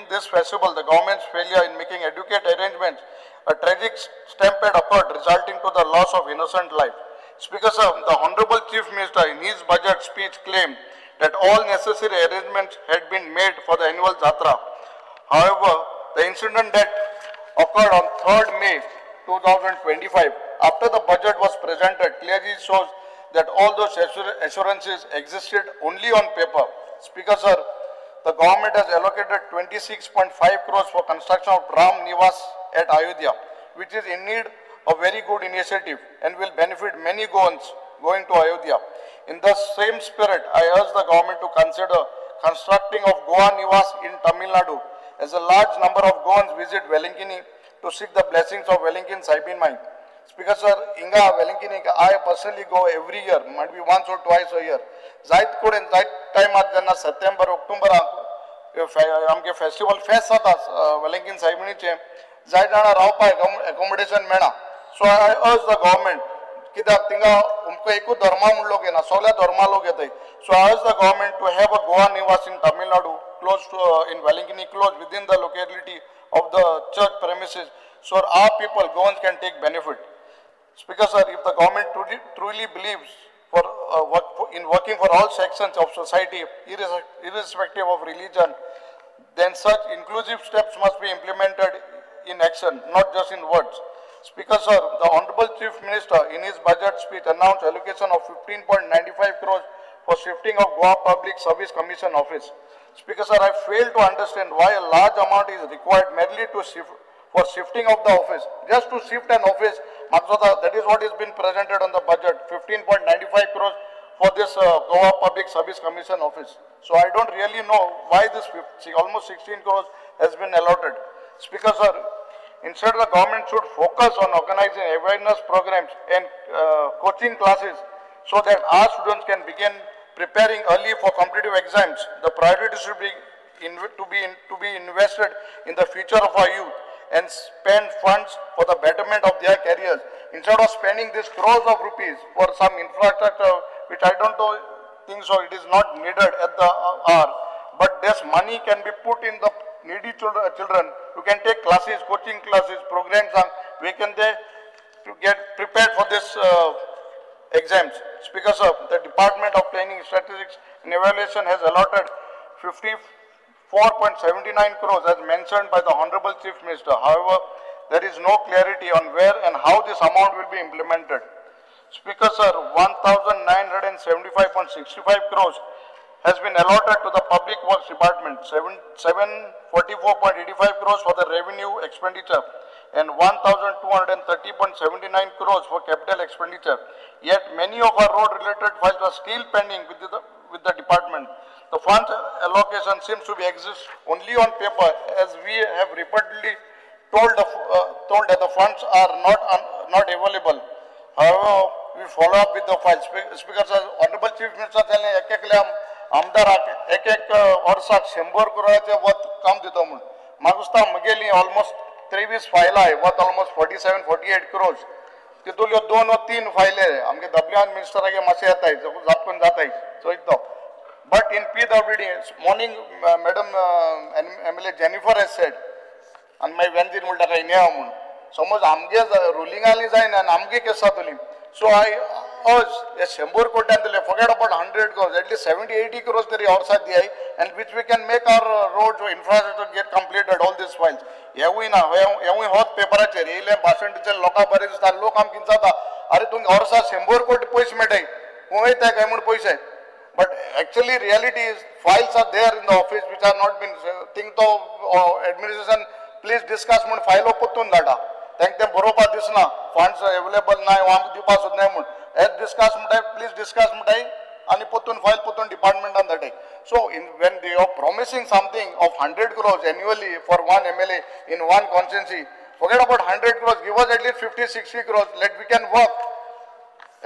this festival, the government's failure in making adequate arrangements, a tragic stampede occurred, resulting to the loss of innocent life. Speaker sir, the Honorable Chief Minister in his budget speech claimed that all necessary arrangements had been made for the annual Jatra. However, the incident that occurred on 3rd May 2025, after the budget was presented, clearly shows that all those assurances existed only on paper. Speaker sir, the government has allocated 26.5 crores for construction of Ram Nivas at Ayodhya, which is indeed a very good initiative and will benefit many Goans going to Ayodhya. In the same spirit, I urge the government to consider constructing of Goa Nivas in Tamil Nadu, as a large number of Goans visit Velankini to seek the blessings of Velankin Saibin Mai. Speaker sir, Inga Velankini, I personally go every year, might be once or twice a year. जायत कडेन जायत टायमार जेन्ना सप्टेंबर ऑक्टोबराक आमगे festival फेस्त जाता वेलंकीन सायबिणीचें, जायत जाणां रावपाक एकोमोडेशन मेळना. So I urge the government, कित्याक थिंगा अमको एकूच धर्मा म्हूण लोक येना, सगळ्या धर्मा लोक येताय. So I urge the government to have a Goa Nivas in Tamil Nadu, close to in Velankanni, close within the locality of the church premises, so our people, Goans, can take benefit. Speaker sir, if the government truly believes in working for all sections of society, irrespective of religion, then such inclusive steps must be implemented in action, not just in words. Speaker sir, the Honorable Chief Minister in his budget speech announced allocation of 15.95 crores for shifting of Goa Public Service Commission office. Speaker sir, I fail to understand why a large amount is required merely to shift for shifting of the office. Just to shift an office, that is what has been presented on the budget, 15.95 crores for this Goa Public Service Commission office. So I don't really know why this almost 16 crores has been allotted. Speaker sir, instead the government should focus on organizing awareness programs and coaching classes so that our students can begin preparing early for competitive exams. The priority should be to be invested in the future of our youth and spend funds for the betterment of their careers, instead of spending these crores of rupees for some infrastructure which I don't know, think so, it is not needed at the hour. But this money can be put in the needy children who can take classes, coaching classes, programs, and we can they to get prepared for this exams. Speaker sir, the Department of Planning, Statistics and Evaluation has allotted 54.79 crores as mentioned by the Honorable Chief Minister. However, there is no clarity on where and how this amount will be implemented. Speaker sir, 1,975.65 crores has been allotted to the Public Works Department, 744.85 crores for the revenue expenditure and 1,230.79 crores for capital expenditure. Yet many of our road-related files are still pending with the department. The fund allocation seems to be exist only on paper, as we have repeatedly told that the funds are not available. However, we follow up with the files. Speaker sir, Honorable Chief Minister जालें एक एकल्या आमदाराक एक एक वर्साक 100 करोडाचें वत काम दिता म्हूण. म्हाका दिसता म्हगेली ऑलमोस्ट 23 फायलां वत ऑलमोस्ट 47-48 क्रोर्स. तितूंतल्यो 2 वा 3 फायले आमगे डब्ल्यू आर मिनिस्टरागे मातशें येताय, जापकून जाताय चोयत तो. But in PWD morning madam MLA Jennifer has said आनी मागीर वेंजीर म्हणटा काय न्या म्हूण समज आमगे रुलिंगांनी जायना आनी आमगे केस जातली. सो I अर्ज हे 100 कोट्यान दिले, forget about 100 crores, at least 70-80 crores तरी वर्साक दियाय and which we can make our road infrastructure get completed all these files. हेवूय ना, हेवूय होच पेपराचेर येयलें भाशण टिचर लोकांक बरें दिसता, लोक आमकां जाता अरे तुमकां वर्सा 100 कोटी पयशे मेळटाय, खंय वयता काय म्हूण पयशे. But actually reality is files are there in the office which are not been thing. तो एडमिनिस्ट्रेशन प्लीज डिस्कस म्हूण फायलो परतून धाडटा, तांकां तें बरोवपाक दिसना, फंड्स अवेलेबल ना आमकां दिवपाक सोदनाय म्हूण. एज डिस्कस म्हणटाय, प्लीज डिस्कस म्हणटाय आनी परतून फायल परतून डिपार्टमेंटान धाडटाय. So in when they are promising something of 100 crores annually for one MLA in one constituency, forget about 100 crores, give us at least 50-60 crores, let we can work.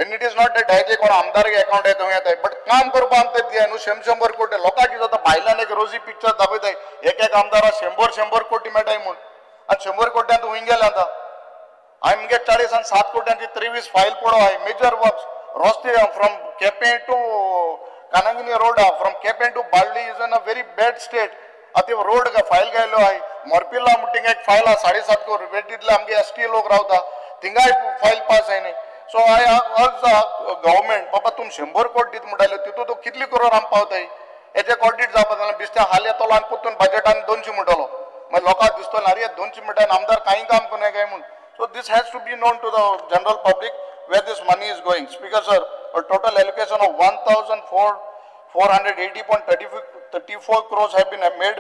And it is not that directly कोण आमदार account येता खंय येताय, but काम करपाक आमकां दिया न्हू. 100 कोटी लोकांक कितें जाता, भायल्यान एक रोजी पिक्चर दाखयताय एक एक आमदाराक 100 कोटी मेळटाय म्हूण, आनी 100 कोट्यांत हुंय गेले आतां. आमगे 40 आनी 7 कोट्यांची 23 फायल पडो आहाय मेजर वर्क्स रस्ते from Quepem to Cananguinho road आहा, from Quepem to Balli is in a very bad state. आतां रोड फायल गेल्लो आहाय, मोरपिल्ला म्हणटा एक फायल आहा 7.5 कोटी, वेटींतले आमगे एस टी लोक रावता थिंगाय फायल पास जायना. सो I अर्ज गव्हर्मेंट बाबा तुमी 100 कोटी दीत म्हणटाले, तितूंत तूं कितले करोड आमकां पावताय हेजे ऑडिट जावपा जाल्यार बेश्टें हाल येतलो आनी परतून बजेटान 200 म्हणटलो, मागीर लोकांक दिसतलें अरे 200 म्हणटा आनी आमदार कांय काम करना काय म्हूण. So this has to be known to the general public where this money is going. Speaker sir, a total allocation of 1,480.34 crores have been made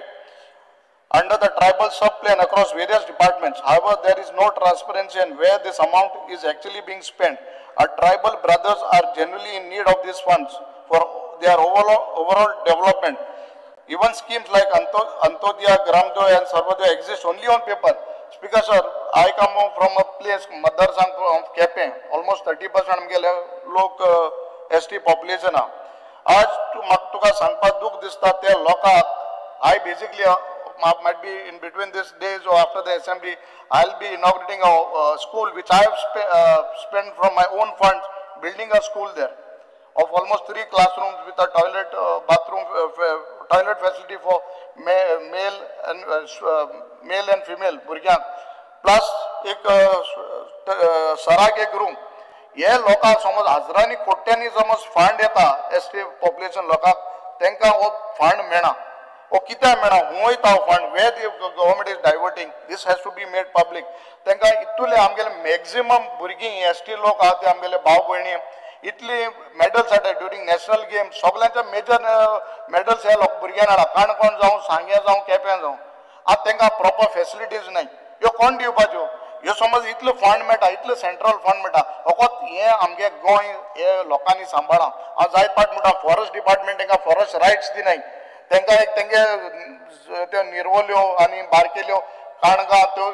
under the tribal sub-plan across various departments. However, there is no transparency on where this amount is actually being spent. Our tribal brothers are generally in need of these funds for their overall development. Even schemes like Antodaya, Gramodaya and Sarvodaya exist only on paper. Speaker sir, I come from a place, Madarsang of Quepem, almost 30% आमगेले लोक ST population आहा. आज म्हाका तुका सांगपाक दूख दिसता ते लोकांक, I basically might be in between these days or after the assembly, I'll be inaugurating a school which I have spent from my own funds building a school there of almost 3 classrooms with a toilet, bathroom, toilet facility for male and female भुरग्यांक, plus एक सराक एक room. हे लोकांक समज हजरांनी कोट्यांनी समज fund येता एस टी पॉप्युलेशन लोकांक, तांकां हो फंड मेळना. ओ कित्याक मेळना, खंय वयता हो fund, where the government is diverting, this has to be made public. तांकां इतले आमगेले मॅक्झिमम भुरगीं एस टी लोक आहा ते आमगेले भाव भयणी इतली मेडल्स हाडटा ड्युरींग नॅशनल गेम, सगळ्यांचे मेजर मेडल्स ह्या लोक भुरग्यांक हाडा, काणकोण जावं, सांगें जावं, केपें जावं. आतां तांकां प्रॉपर फेसिलिटीज नाय, ह्यो कोण दिवपाच्यो? ह्यो समज इतलो फंड मेळटा, इतलो सेंट्रल फंड मेळटा, फकत हें आमगे गोंय हे लोकांनी सांबाळा. हांव जायत पाट म्हणटा फॉरेस्ट डिपार्टमेंट तांकां फॉरेस्ट रायट्स दिनाय, तांकां एक तेंगे त्यो निरवल्यो आनी बारकेल्यो काणगां त्यो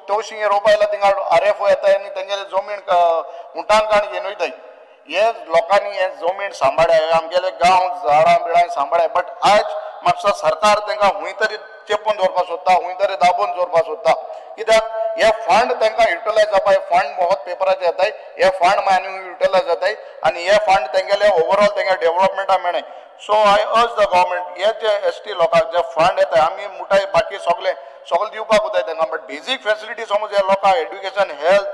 तवशीं रोवपा जाल्यार थिंगा आर एफ ओ येताय आनी तेंगेले जमीन उंटान काण घेवन वयताय. हे लोकांनी हे जमीन सांबाळ्या, आमगेले गांव झाडां बिळां सांबाळ्या, बट आज म्हापसा सरकार तांकां खंय तरी चेपून दवरपाक सोदता, खंय तरी दाबून दवरपाक सोदता. कित्याक हे फंड तांकां युटिलायज जावपा, हे फंड मोहत पेपराचे येताय, हे फंड मागीर आनी युटिलायज जाताय आनी हे फंड तेंगेले ओवरऑल तेंगे डेव्हलपमेंटा मेळनाय. So I urge the government, हे जे एस टी लोकांक जे फंड येताय आमी मुठाय बाकी सगळे सगळे दिवपाक उरताय तांकां, बट बेजीक फेसिलिटी समज ह्या लोकांक एड्युकेशन, हेल्थ,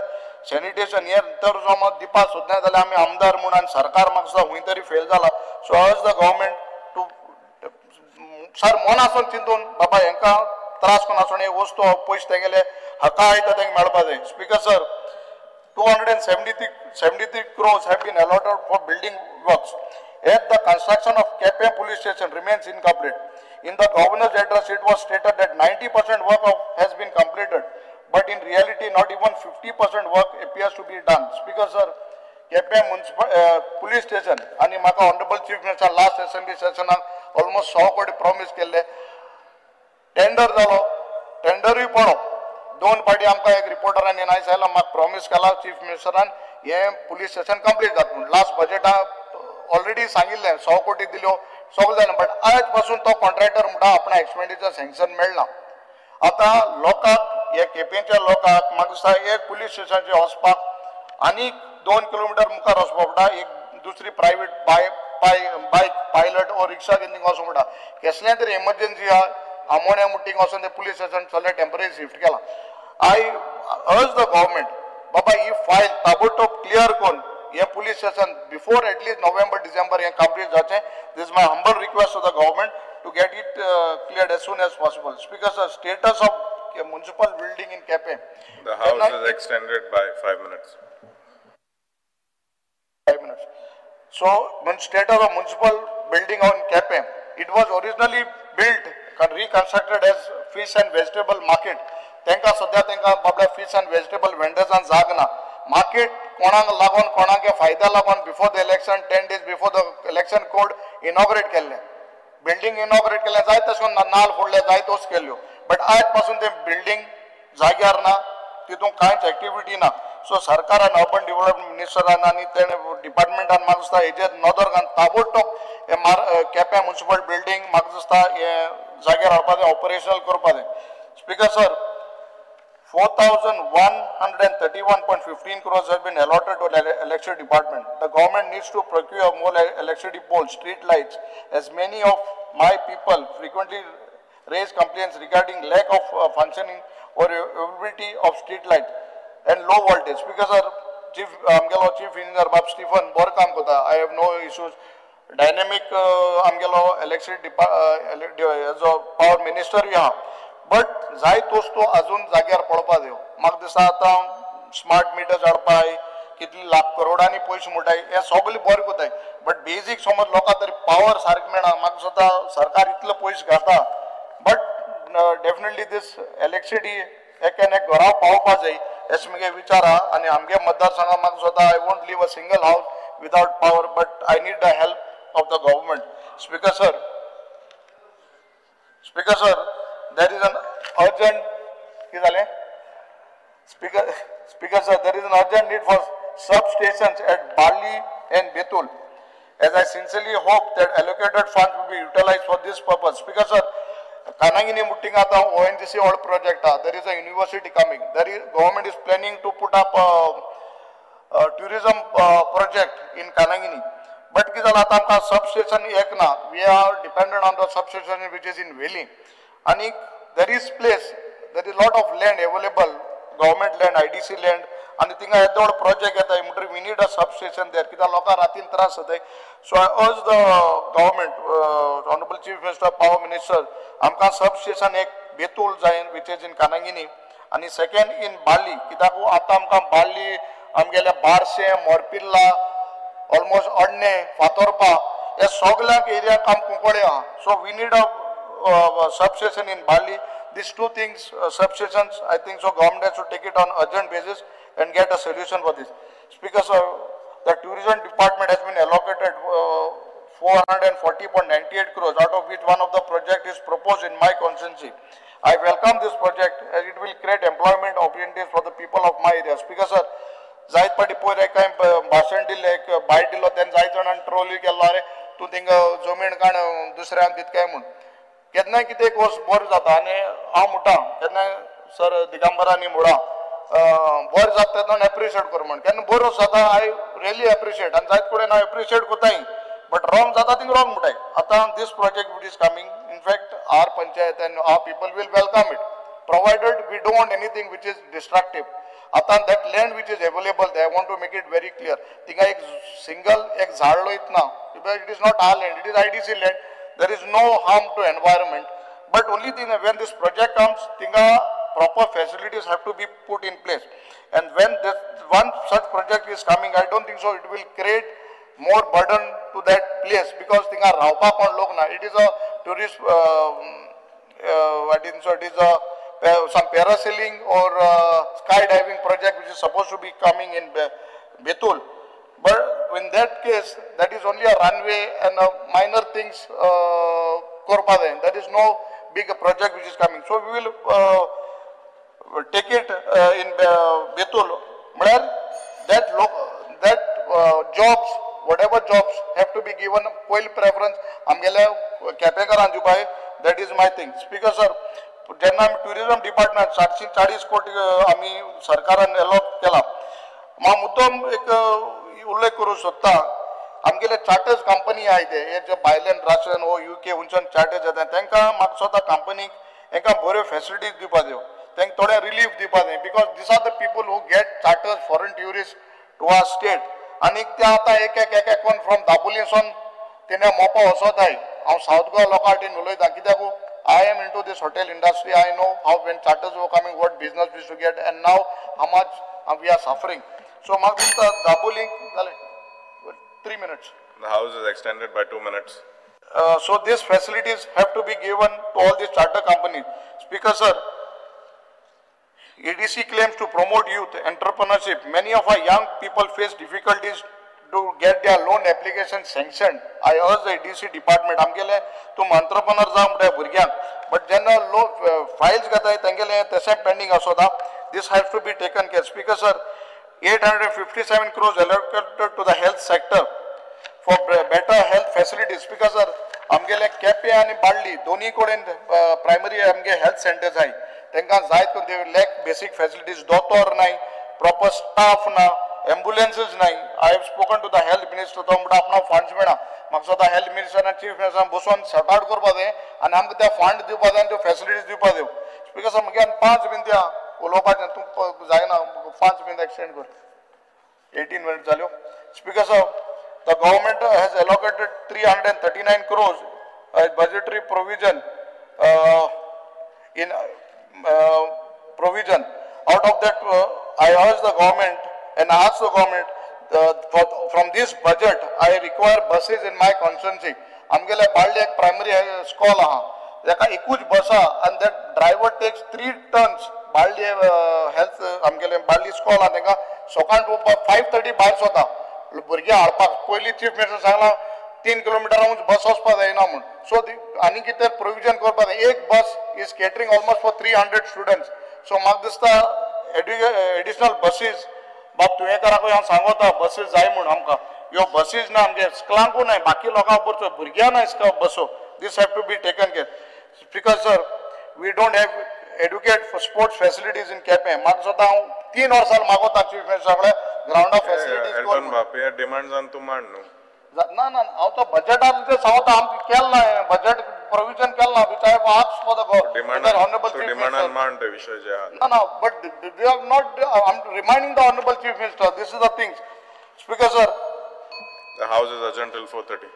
सॅनिटेशन हे तर समज दिवपाक सोदना जाल्यार आमी आमदार म्हूण आनी सरकार म्हाका दिसता खंय तरी फेल जाला. So urge the government to sir मनासून चिंतून बाबा हेंकां त्रास कोण हे वस्तू पयशे तेंगेले हक्का आयता तांकां मेळपा जाय. Speaker sir, 273 crores have been allotted for building works. Yet the construction of Quepem police station remains incomplete. In the governor's address, it was stated that 90% work has been completed, but in reality, not even 50% work appears to be done. Speaker sir, Quepem municipal police station, ani maka honorable chief minister last assembly session almost 100 crore promise kelle. Tender जालो, टेंडरूय पडो. दोन पाटी आमकां एक रिपोर्टरान NIA आयला, म्हाका promise केला chief मिनिस्टरान हें पुलीस स्टेशन कंप्लीट जाता म्हूण. लास्ट बजेटा ऑलरेडी सांगिल्लें 100 कोटी दिल्यो, सगळें जालें, बट आज पासून तो कॉन्ट्रॅक्टर म्हणटा आपणा एक्सपेंडिचर सँक्शन मेळना. आतां लोकांक ह्या केपेंच्या लोकांक म्हाका दिसता एक पुलीस स्टेशनाचेर वचपाक आनी 2 किलोमिटर मुखार वचपाक पडटा, एक दुसरी प्रायवेट बाय बायक पायलट or रिक्षा घेवन थिंगा वचूंक पडटा. केसलें तरी एमर्जन्सी आहा आमोण्या मुटींग वचून ते पुलीस स्टेशन सगळें टेम्पररी शिफ्ट केलां. I urge the government बाबा ही फायल ताबडतोब क्लियर करून हे police station before at least November December हें कंप्लीट जावचें. This my humble request to the government to get it cleared as soon as possible. Speaker sir, status of municipal building in Quepem. The house is extended by 5 minutes. 5 minutes. So, status of municipal building on Quepem. It was originally built, reconstructed as fish and vegetable market. तेंका सद्या तेंका बाबल्या fish and vegetable vendors जाग ना. Market कोणाक लागून कोणाक फायदा लागून before the election 10 days before the election code inaugurate केल्लें. बिल्डिंग इनॉग्रेट केलें जाय तशें नाल फोडले जाय तोच केल्यो, बट आयज पासून तें बिल्डिंग जाग्यार ना, तितून कांयच एक्टिविटी ना. सो सरकारान अर्बन डेव्हलपमेंट मिनिस्टरान आनी तेणें डिपार्टमेंटान म्हाका दिसता हेजेर नदर घालून ताबडतोब हें केपें म्युनिसिपल बिल्डिंग म्हाका दिसता हें जाग्यार हाडपा जाय, ऑपरेशनल करपा जाय. Speaker sir, 4,131.15 crores has been allotted to the electricity department. The government needs to procure more electricity poles, street lights, as many of my people frequently raise complaints regarding lack of functioning or availability of street light and low voltage. Because our chief, आमगेलो chief engineer Bab Stephen बरो काम करता, I have no issues. Dynamic आमगेलो electricity जो power minister आहा, but जाय तोच तो अजून जाग्यार पळोवपा जायो. म्हाका दिसता आतां स्मार्ट मिटर्स हाडपाय कितले लाख करोडांनी पयशे म्हणटाय, हें सगळें बरें करताय, बट बेजीक समज लोकां तरी पावर सारकें मेळना. म्हाका दिसता सरकार इतलो पयशे घाता, बट डेफिनेटली these electricity एक आनी एक घरा पावपा जाय अशें म्हगे विचार आहा. आनी आमगे मतदारसंघात म्हाका दिसता I won't leave a single house without power, but I need the help of the government. Speaker sir, speaker sir, there is an urgent, Speaker sir, there is an urgent need for substations at Bali and Betul, as I sincerely hope that allocated funds will be utilized for this purpose. Speaker sir, Kanangini Mutting आता ONGC oil project, there is a university coming. There is government is planning to put up a tourism project in Kanangini. But कितें जालां आतां आमकां substation एक ना, we are dependent on the substation which is in Velim. आनी there is place, there is lot of land available, government land, IDC land, आनी थिंगा येदो व्हड प्रोजेक्ट येता म्हणटकीर we need a substation there, कित्याक लोकांक रातीन त्रास जाताय. So I urge the government, honourable chief minister, power minister, आमकां सबस्टेशन एक बेतूल जाय which is in Kanangini आनी सेकेंड इन बाली, कित्याक आतां आमकां बाली आमगेल्या बारशें, मोरपिल्ला, ऑलमोस्ट अडणे, फातोरपा हे सगळ्यांक एरियाक आमकां कुंकळे आहा. So we need a substation in Bali. These two things, substations, I think so government has to take it on urgent basis and get a solution for this. Speaker sir, the tourism department has been allocated 440.98 crores, out of which one of the project is proposed in my constituency. I welcome this project as it will create employment opportunities for the people of my area. Speaker sir, जायत पाटी पयर एक हांवें भाशण दिल्लें, एक बायट दिल्लो, तेन्ना जायत जाणांनी ट्रोलूय केल्लो, अरे तूं थिंगा जमीन काण दुसऱ्यांक दित काय म्हूण. केन्नाय कितें एक वस्त बरें जाता आनी हांव म्हणटा केन्नाय सर दिगंबरांनी म्हणा बरें जाता तेन्ना एप्रिशिएट कर म्हण, केन्ना बरो जाता I really appreciate आनी जायत कडेन हांव एप्रिशिएट करताय, बट रॉंग जाता थिंग रॉंग म्हणटाय. आतां this project which is coming, in fact our panchayat and our people will welcome it, provided we don't want anything which is destructive. आतां that land which is available, I want to make it very clear, थिंगा एक single एक झाड रोयत ना, it is not our land, it is IDC land. There is no harm to environment, but only thing when this project comes, thinga proper facilities have to be put in place. And when this one such project is coming, I don't think so it will create more burden to that place, because thinga रावपा कोण लोक ना. It is a tourist, I think so it is a some parasailing or skydiving project which is supposed to be coming in Betul. But in that case, that is only a runway and a minor things korpa जाय. There is no big project which is coming. So we will take it in Betul. म्हळ्यार that that jobs, whatever jobs have to be given पयली preference आमगेल्या केपेकारांक दिवपाक, that is my thing. Speaker sir, जेन्ना आमी tourism department 740 कोटी आमी सरकारान allot केला, हांव मुद्दम एक उल्लेख करूंक सोदता आमगेले चार्टर्स कंपनी आहाय ते हे जे भायल्यान राशन वो युके हुंच्यान चार्टर्स येता तांकां म्हाका दिसता कंपनीक हेंकां बऱ्यो फेसिलिटीज दिवपा जायो, तांकां थोडे रिलीफ दिवपा जाय, because these are the people who get charters foreign tourist to our state. आनी ते आतां एक एक एक कोण फ्रॉम दाबोलीसून तेणे मोपा वचोताय. हांव सावथ गोवा लोकां वाटेन उलयतां कित्याक I am into this hotel industry. I know how when charters were coming, what business we used to get, and now how much we are suffering. So, म्हाका दिसता दाबोली जालें 3 minutes. The house is extended by 2 minutes. So these facilities have to be given to all these charter companies. Speaker sir, ADC claims to promote youth entrepreneurship. Many of our young people face difficulties to get their loan application sanctioned. I urge the ADC department, आमगेले तूं entrepreneur जावं म्हणटा भुरग्यांक, but जेन्ना लो Fayol's घेताय तेंगेले तशें pending आसता. This has to be taken care. Speaker sir, 857 crores allocated to the health sector for better health facilities. Speaker sir, आमगेले केपें आनी बाळ्ळी दोनी कडेन प्रायमरी आमगे हेल्थ सेंटर्स आहाय, तांकां जाय ते लॅक बेसीक फेसिलिटीज, दोतोर नाय, प्रॉपर स्टाफ ना, एम्बुलन्सीस नाय. I have spoken to the health minister, तो म्हणटा आपणाक फंड्स मेळना. म्हाका दिसता हेल्थ मिनिस्टर आनी चीफ मिनिस्टरान बसोन सॉर्ट आवट करपा जाय आनी आमकां त्या फंड दिवपा जाय आनी त्यो फेसिलिटीज दिवपा जाय. स्पीकर सर, म्हगे आनी 5 मिनटां आहा उलोवपाचें, तूं जायना 5 मिनटां एक्सटेंड कर, 18 मिनट जाल्यो. Speaker sir, the government has allocated 339 crores as budgetary provision in provision. Out of that, I urge the government and ask the government from this budget, I require buses in my constituency. आमगेले बाळ्ळी एक primary स्कॉल आहा, ताका एकूच बस आहा आनी that driver takes 3 turns. Balli health आमगेले बाळ्ळी स्कॉल आहा, तांकां सकाळ 5:30 भायर सरता भुरगीं हाडपाक. पयलीं चीफ मिनिस्टर सांगलां 3 किलोमिटरांच बस वचपाक जायना म्हूण. सो आनी कितें प्रोविजन करपाक जाय. एक bus is catering almost for 300 students. So म्हाका दिसता एडिशनल बसीस बाब तुयेंकाराकूय हांव सांगता बसीस जाय म्हूण आमकां. ह्यो बसीस ना आमगे स्कुलांकूय नाय, बाकी लोकांक बसो, भुरग्यां नाय बसो. This have to be taken care. Speaker sir, we don't have adequate sports facilities in Quepem. म्हाका दिसता हांव 3 वर्सां मागोता चीफ मिनिस्टर कडेन ग्रावंडा फेसिलिटीज. एल्टन बाप, ह्या डिमांड्सान तूं मांड न्हू. ना ना, हांव तो बजेटान तें सांगता, आमकां केलें ना हें बजेट प्रोविजन केलें ना, which I have asked for the honourable chief minister. मांड ते विशय जे आहा. ना ना, but we have not. I am reminding the honourable chief minister this is the things. Speaker sir, the house is adjourned till 4:30.